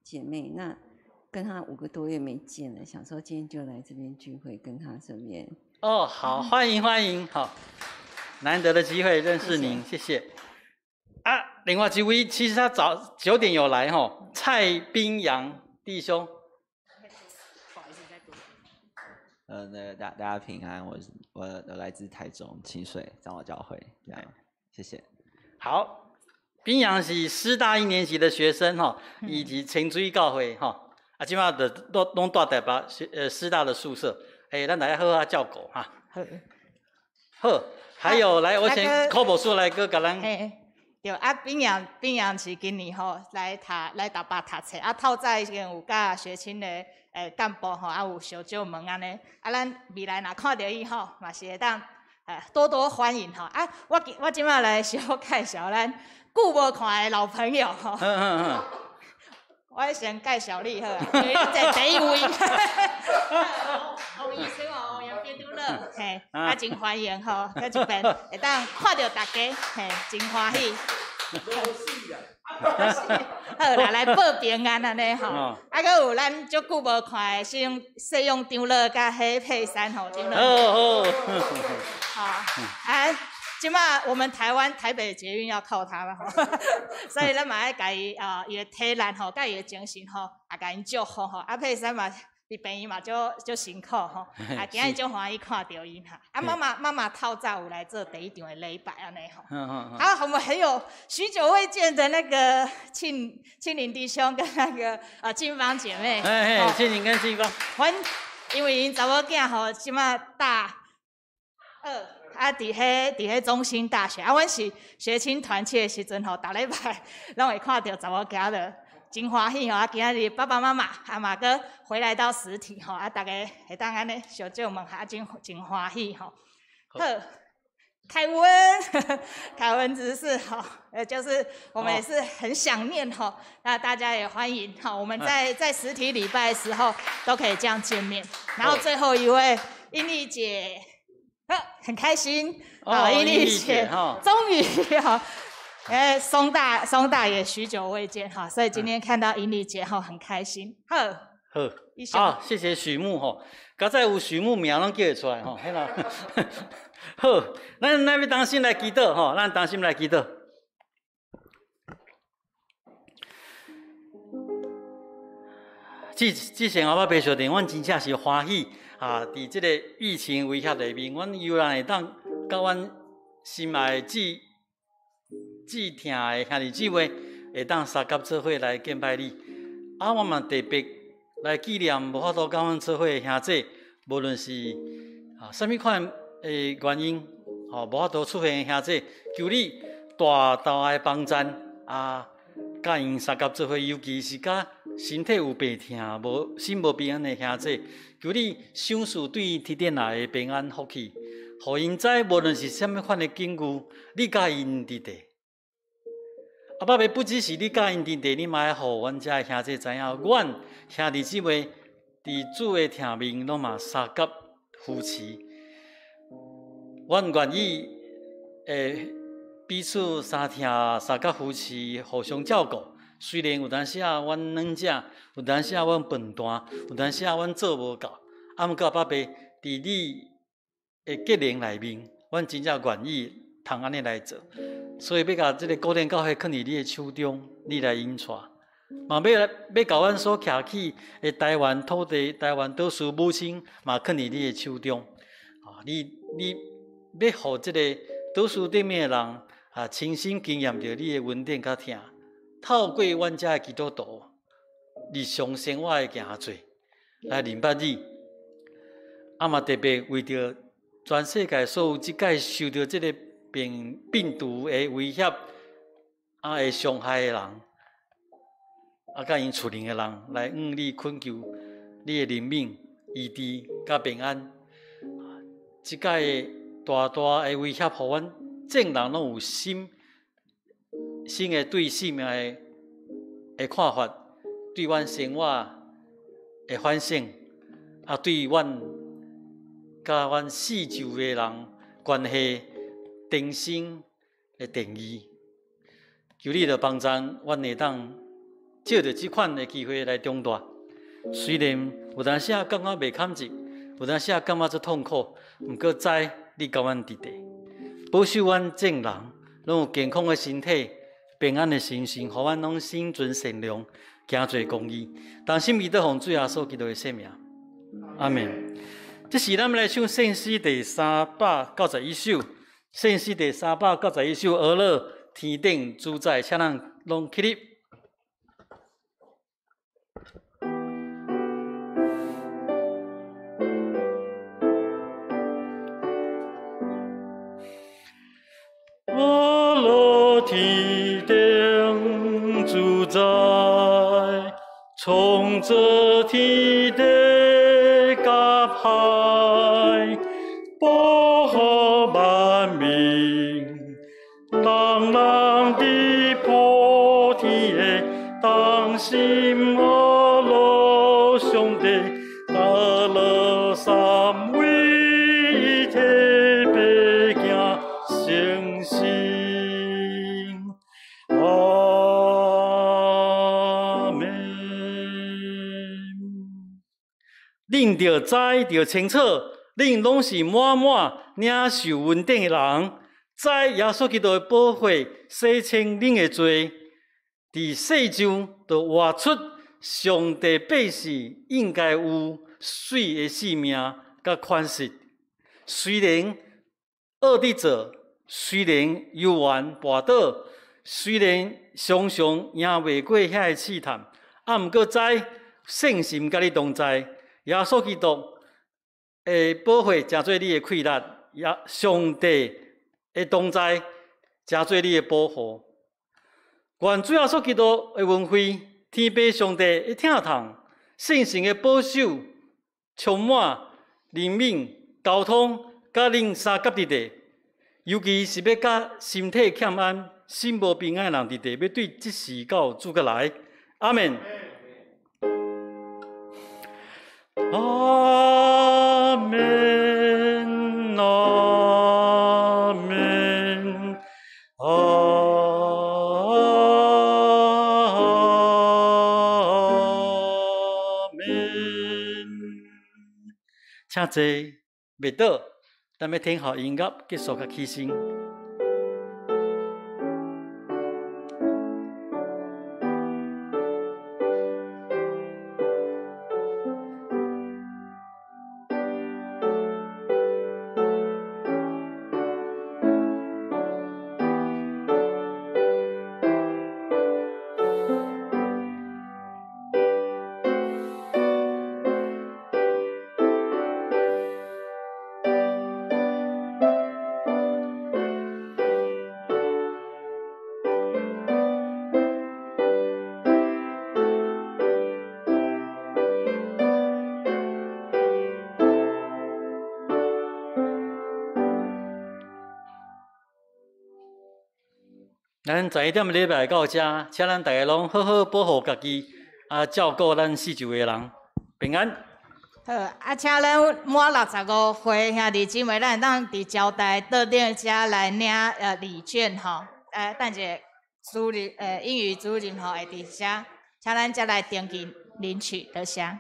姐妹。那跟她5個多月沒見了，想說今天就來這邊聚會，跟她順便。哦，好，歡迎歡迎，好，難得的機會認識您，謝謝。啊，另外一位，其實他早9點有來吼，蔡斌陽弟兄。那大家平安，我來自台中清水長老教會，這樣，謝謝。好，斌陽是師大1年級的學生吼，以及清水教會吼，啊，這擺就攏住台北師大的宿舍，欸，咱大家好好照顧哈。好。好，還有來，我請柯博士來閣共咱。對啊，斌陽是今年吼來台北讀冊，啊透早已經有佮學青的幹部吼，啊有相借問按呢，啊咱未來若看著伊吼，嘛是會當多多歡迎吼。啊，我這擺來小介紹咱久無看的老朋友吼。我先介紹你好啊，因為你坐第一位。王醫生哦，王楊長老，嘿，啊真歡迎吼，在這邊會當看著大家，嘿，真歡喜。好啦，來報平安按呢吼。啊，閣有咱足久無看的，姓西用長樂佮彼佩珊吼，長樂。好好。好啊，這馬我們台灣台北捷運要靠他了吼，所以咱嘛愛共伊啊，伊的體力吼，佮伊的精神吼，也共𪜶祝福吼。啊，佩珊嘛，佇病院嘛，足足辛苦吼，啊，今日足歡喜看著𪜶哈。啊，媽媽媽媽透早有來做第一場的禮拜按呢吼。好，我們很有許久未見的那個慶慶林弟兄跟那個啊靜芳姐妹。哎哎，慶林跟靜芳。阮因為𪜶查某囝吼，這馬大二。啊，佇彼中興大學，啊，阮是學青團契的時陣吼，逐禮拜攏會看著查某囝的，真歡喜吼！啊，今仔日爸爸媽媽啊嘛閣回來到實體吼，啊，逐家會當按呢相借問下，真真歡喜吼。好，凱文，凱文執事吼，就是我們也是很想念吼，那大家也歡迎吼，我們在實體禮拜的時候都可以這樣見面。然後最後一位英麗姐。很開心啊！英麗姐，終於哈，松大松大也許久未見哈，所以今天看到英麗姐哈，很開心。好，好，好，謝謝許牧吼，剛才有許牧名攏叫會出來吼，好，咱咱欲同心來祈禱吼，咱同心來祈禱。之前我爸相定，阮真正是歡喜。啊！佇這個疫情威脅內面，阮依然會當佮阮心愛至至疼的兄弟姊妹，會當相佮做伙來敬拜你。啊，我嘛特別來紀念無法度佮阮做伙的兄弟，無論是啊啥物款的原因，吼無法度出現的兄弟，求你大大的幫贊啊！佮𪜶相佮做伙，尤其是佮身體有病痛、無心無平安的兄弟，求你賞賜對天頂來的平安福氣，予𪜶知無論是啥物款的境遇，你佮𪜶佇佇。啊，爸爸不只是你佮𪜶佇佇，你嘛愛予阮遮的兄弟知影，阮兄弟姊妹佇主的疼面，攏嘛相佮扶持。阮願意彼此相疼、相佮扶持、互相照顧。雖然有當時啊，阮軟食，有當時啊，阮笨蛋，有當時啊，阮做無夠。啊，毋過爸爸，佇你的格言內面，阮真正願意通按呢來做。所以欲共這個古典教會囥佇你的手中，你來引帶。嘛欲來欲共阮所徛起的台灣土地、台灣島嶼母親，嘛囥佇你的手中。啊，你欲予這個島嶼頂面的人啊，親身經驗著你的恩典佮疼。透過阮遮的基督徒日常生活的行做，來認捌你。啊嘛特別為著全世界所有這擺受著這個病毒的威脅，啊會傷害的人，啊佮𪜶厝裡的人，來向你懇求你的憐憫、醫治佮平安。這擺大大的威脅，予阮眾人攏有心。新的對生命的看法，對阮生活的反省，啊，對阮佮阮四周的人關係重新的定義，求你著幫贊阮會當藉著這款的機會來長大。雖然有當時仔感覺袂堪入，有當時仔感覺足痛苦，毋過知你佮阮佇佇，保守阮眾人攏有健康的身體。平安的心神，予阮攏心存善良，行做公義。同心祈禱奉主耶穌基督的聖名，阿們。這時咱們來唱聖詩第391首，聖詩第391首，阿樂天頂主宰，請咱攏起立。阿樂天頂主宰，創造天地佮海，保護萬民，人人佇普天的同心阿樂上帝，阿樂三位一體，白行成聖。阿恁著知著清楚，恁攏是滿滿領受恩典的人，知耶穌基督的寶血洗清恁的罪，佇世上就活出上帝百姓應該有媠的性命佮款式。雖然惡佇做，雖然猶原跋倒，雖然常常贏袂過遐个試探，啊，毋過知聖神佮你同在，耶穌基督的寶血成做你的氣力，也上帝的同在成做你的保護。願主耶穌基督的恩惠，天父上帝的疼痛，聖神的保守，充滿憐憫、交通，佮恁相佮佇地，尤其是欲佮身體欠安、心無平安的人佇地，欲對這時到主閣來。阿們。阿們，阿們，阿們。請坐，袂倒，咱欲聽候音樂結束佮起身。咱11點禮拜到這，請咱大家攏好好保護家己，啊，照顧咱四周的人，平安。好，啊，請咱滿65歲兄弟姊妹，咱會當佇招待桌頂遮來領禮券吼。等一下主任，英語主任吼會佇遮，請咱遮來登記領取，多謝。